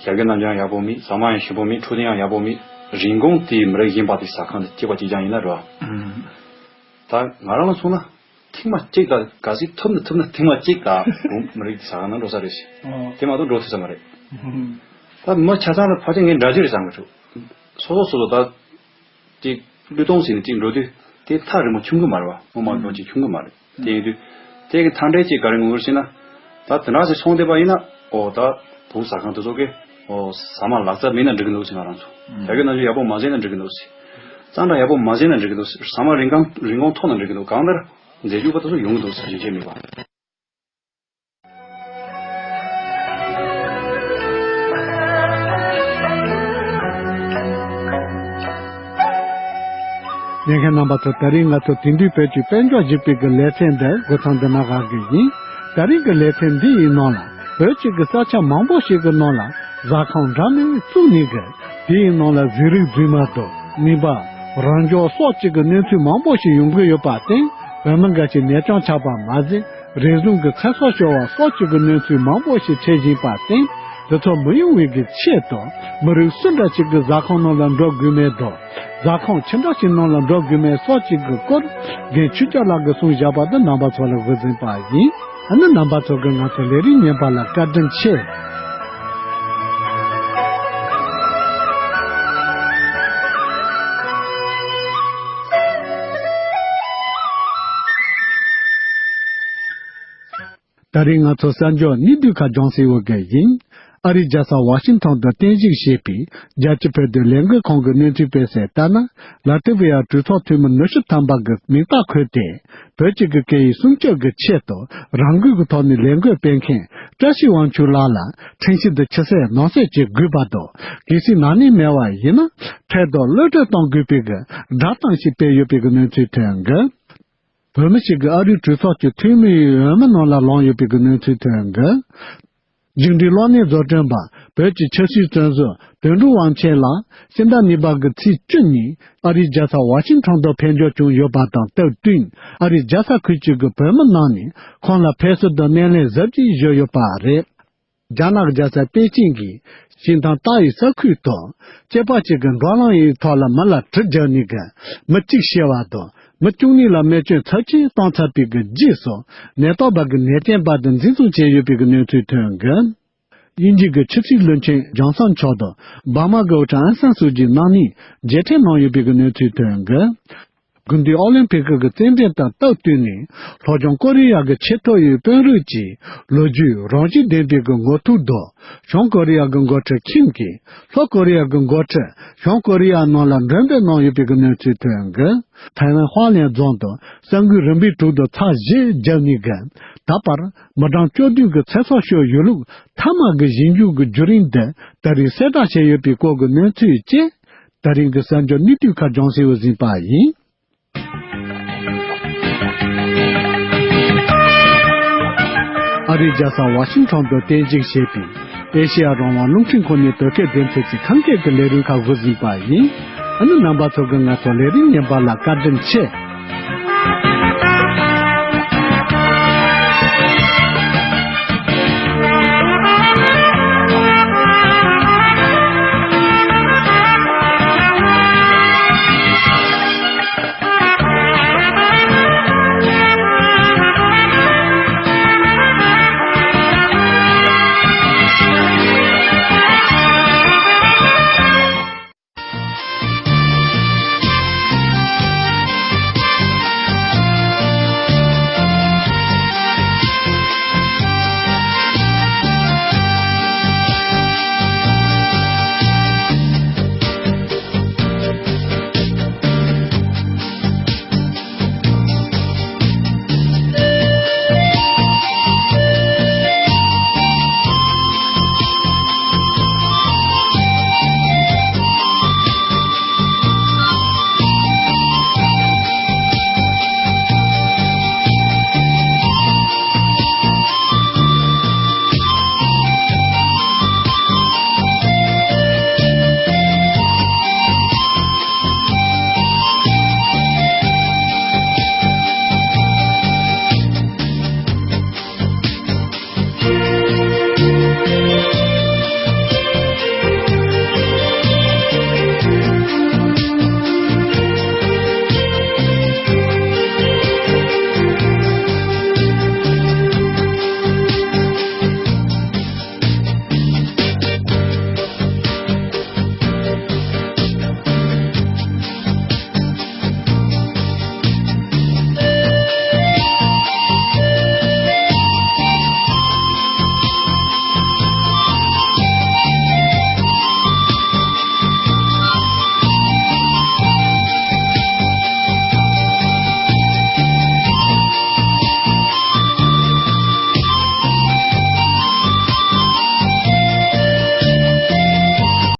ཞབས་ཕྱི་ནམ་རྒྱུན་ཡག་པོ་མེད། ཟ་མ་ཡང་ཞིམ་པོ་མེད། འཕྲོད་བསྟེན་ཡང་ཡག་པོ་མེད། རིན་གོང་དེ་མི་རིགས་གཞན་པ་དེ་ཟ་ཁང་དེ་གཅིག་པ་གཅིག་རྐྱང་ཡིན་ན་རེད་བ། ད་ང་རང་ལ་མཚོན་ན་ཐེངས་མ་གཅིག་དང་གལ་སྲིད་ཐུབ་ན་ཐུབ་ན་ཐེངས་མ་གཅིག་ད་བོད་མི་རིགས་དེ་ཟ་ཁང་ནང་འགྲོ་ས་རེད་ཟེར། དེ་མ་གཏོགས་འགྲོ་ཐུབ་ས་མ་རེད། ད་མི་ཆ་ཚང་ལ་ཕལ་ཆེར་ངས་འདྲ་བརྗོད་རེད་བསམ་གི་འདུག། སོ་སོ་སོ་སོ་ད། ཅིག་བློས་གཏོང་བྱས་ནས་ཅིག་འགྲོ་དུས་དེ་ཐག་རིང་མོ་ཆུང་གི་མ་རེད་བ། སྔོན་མ་འགྲོ་ཅིག་ཆུང་གི་མ་རེད། དེ་ཡིན་དུས་དེ་གི་མཐའ་འབྲས་ཅིག་ག་རེ་ངོ་ཤེས་ན། ད་དེ་འདྲ་ཞིག་སོང་བསྡད་པ་ཡིན་ན། ཨོ་ད་བོད་ཟ་ཁང་དེ་ཚོ་གི་ ཨོ། ཟ་མ་ལག་རྩལ་མེད་ན་འགྲིག་གི་འདུག་ཟེར། ང་རང་ཚོ་ཨུམ། ད་གིན་ནང་ཆུ་ཡག་པོ་མ་ཟས་ན་འགྲིག་གི་འདུག་ཟེར། གཙང་སྦྲ་ཡག་པོ་མ་ཟས་ན་འགྲིག་གི་འདུག་ཟེར། ཟ་མ་རིན་གོང་རིན་གོང་མཐོ་ན་འགྲིག་གི་འདུག། གང་ལྟར་འཛད་སྤྱོད་པ་དེ་ཚོ་ཡོང་གི་འདུག་ཟེར། རྒྱུན་ཆད་མེད་པ། ཉན་མཁན་རྣམ་པ་ཚོ། ད་རིང་ང་ཚོ་དེང་དུས་བོད་ཀྱི་དཔལ་འབྱོར་ཞེས་པའི་གི་ལེ་ཚན་འདི་འགོ་ཚང་འདི་ན་བཞག་གི་ཡིན། ད་རིང་གི་ལེ་ཚན་འདི་ཡི་ནང་ལ་བོད་ཀྱི་གི་ས་ཆ་མང་པོ་ཞིག་གི་ནང་ལ་ཟ་ཁང་འདྲ་མིན་བཙུགས་ནས་གི། དེའི་ནང་ལ་གཟུགས་རིགས་རྫུས་མ་དང་ནད་པ། རང་འཇགས་སོགས་ཀྱི་གི་གནོད་འཚེ་མང་པོ་ཞིག་ཡོང་གི་ཡོད་པར་བརྟེན། བོད་མི་འགའ་ཞིག་ནད་རྐྱེན་ཆགས་པ་མ་ཟད། རེ་ཟུང་གི་ཚེ་སྲོག་ཤོར་བ་སོགས་ཀྱི་གི་གནོད་འཚེ་མང་པོ་ཞིག་འཕྲད་བཞིན་པར་བརྟེན། དེ་ཚོ་མི་ཡོང་བའི་གི་ཆེད་དུ། མི་རིགས་སུ་འདྲ་ཞིག་གི་ཟ་ཁང་ནང་ལ་འགྲོ་དགོས་མེད་དོ། ཟ་ཁང་ཆི་འདྲ་ཞིག་ནང་ལ་འགྲོ་དགོས་མེད་སོགས་ཀྱི་གི་སྐོར། རྒན་ཆོས་སྐྱབས་ལགས་ཀྱིས་གསུངས་བཞག་པ་འདི་རྣམ་པ་ཚོ་ལ་འགོད་འཛིན་པ་ཡིན། ཨ་ནི་རྣམ་པ་ཚོ་གིས་ང་ཚོ་ལས་རིམ་ཉན་པ་ལ་བཀའ་དྲིན་ཆེ། ད་རེས་ང་ཚོ་གསར་འགྱུར་གནད་བསྡུས་ཁག་སྦྱང་སའི་འོས་འགན་ཡིན། ཨ་རིའི་རྒྱལ་ས་ཝ་ཤིང་ཊོན་དུ་རྟེན་གཞི་བྱས་པའི་རྒྱལ་སྤྱི་བོད་དོན་ལས་འགུལ་ཁང་གི་གནས་ཚུལ་སྤེལ་གསལ་ལྟར་ན། ལ་ཏི་བི་ཡ་གྲོས་ཚོགས་འཐུས་མི་ཉི་ཤུ་ཐམ་པ་གི་མིང་རྟགས་འཁོད་དེ། བོད་ཀྱི་གི་སྐད་ཡིག་སྲུང་སྐྱོབ་ཀྱི་ཆེད་དུ་རང་འགུལ་གྱི་ཐོག་ནས་ལས་འགུལ་སྤེལ་མཁན་བཀྲ་ཤིས་དབང་ཕྱུག་ལགས་ལ་ཁྲིམས་ཞིབ་ཏུ་ཕྱི་གསལ་ནང་གསལ་བྱེད་དགོས་པ་དང་། གལ་སྲིད་ན་ནིང་མེད་པ་ཡིན་ན་ཁྲལ་དང་གློད་གྲོལ་གཏོང་དགོས་པའི་གི་བསྒྲགས་གཏམ་ཞིག་སྤེལ་ཡོད་པའི་གི་གནས་ཚུལ་ཐོན་གི། བོད་མི་ཞིག་གིས་ཨ་རིའི་གྲོས་ཚོགས་ཀྱི་འཐུས་མི་ཡི་འོས་མི་ནང་ལ་ལངས་ཡོད་པའི་གི་གནས་ཚུལ་ཐོན་གི། མཇུག་འབྲས་གློག་བརྙན་བཟོ་སྐྲུན་པ་བོད་ཀྱི་ཆབ་སྲིད་བཙོན་ཟུར་དོན་གྲུབ་དབང་ཆེན་ལགས་ཕྱི་ཟླ་གཉིས་པ་གི་ཚེས་བཅུ་ཉིན་ཨ་རིའི་རྒྱལ་ས་ཝ་ཤིང་ཊོན་དུ་ཕེབས་འབྱོར་བྱུང་ཡོད་པ་དང་སྟབས་བསྟུན། ཨ་རིའི་རྒྱལ་ས་ཁུལ་གཅིག་གི་བོད་མི་རྣམས་ནས་ཁོང་ལ་ཕེབས་བསུ་དང་སྣེ་ལེན་གཟབ་རྒྱས་ཞུས་ཡོད་པ་རེད། རྒྱ་ནག་རྒྱལ་ས་པེ་ཅིང་གི་ཞིང་ཐང་ཏཱ་ཡི་ས་ཁུལ་དུ། སྐྱེས་པ་གཅིག་གིས་འགྲོ་ལམ་ཡི་ཐོག་ལ་མི་ལ་གྲི་བརྒྱབ་ནས་གི་མི་གཅིག་ཤི་བ་དང་མི་བཅུ་གཉིས་ལ་རྨས་སྐྱོན་ཚབས་ཆེན་བཏང་ཚར་བའི་གི་རྗེས་སུ། ནད་ཐོག་པ་གི་ནད་རྐྱེན་པ་དེ་འཛིན་བཟུང་བྱས་ཡོད་པའི་གི་གནས་ཚུལ་ཐོན་གི། དབྱིན་ཇི་གི་ཆབ་སྲིད་བློན་ཆེན་ཇོན་སན་མཆོག་དང་འབར་མ་གི་དབུ་ཁྲིད་ཨང་སན་སུའུ་ཅི་གནངས་ཉིན་མཇལ་འཕྲད་གནང་ཡོད་པའི་གི་གནས་ཚུལ་ཐོན་གི། དགུན་དུས་ཨོ་ལིམ་ཕིག་གི་རྩེད་འགྲན་དང་སྟབས་བསྟུན་ནས། ལྷོ་བྱང་ཀོ་རི་ཡ་གི་ཆེས་མཐོ་བའི་དཔོན་རིགས་ཀྱི་ལོ་རྒྱུས་རང་བཞིན་ལྡན་པའི་གི་འགོ་ཐུག་དུ། བྱང་ཀོ་རི་ཡ་གི་འགོ་ཁྲིད་ཁིམ་གྱིས་ལྷོ་ཀོ་རི་ཡ་གི་འགོ་ཁྲིད་བྱང་ཀོ་རི་ཡ་ནང་ལ་མགྲོན་འབོད་གནང་ཡོད་པའི་གི་གནས་ཚུལ་ཐོན་གི། ཐའེ་ཝན་ཧྭ་ལན་རྫོང་དུ་ས་འགུལ་རིམ་པའི་དྲུག་དང་ཚེག་བཞི་བརྒྱབ་ནས་གི། ད་བར་མི་གྲངས་བཅུ་བདུན་གི་ཚེ་སྲོག་ཤོར་ཡོད་ལུགས། མཐའ་མ་གི་ཞིབ་འཇུག་གི་བརྒྱུད་རིམ་འདི་ད་རེས་གསལ་བསྒྲགས་བྱས་ཡོད་པའི་སྐོར་གྱི་གནས་ཚུལ་བཅས། ད་རིང་གི་གསར་འགྱུར་གནད་བསྡུས་ཁག་སྦྱང་སའི་འོས་ཟིན་པ་ཡིན། ཨ་རིའི་རྒྱལ་ས་ཝ་ཤིང་ཊོན་དུ་རྟེན་གཞི་བྱས་པའི་ཨེ་ཤེ་ཡ་རང་དབང་རླུང་འཕྲིན་ཁང་ནས་བོད་སྐད་སྡེ་ཚན་གྱི་ཁམས་སྐད་ཀྱི་ལས་རིམ་ཁག་འགོ་འཛིན་པ་ཡིན། ཨ་ནི་རྣམ་པ་ཚོ་གིས་ང་ཚོ་ལས་རིམ་ཉན་པ་ལ་བཀའ་དྲིན་ཆེ།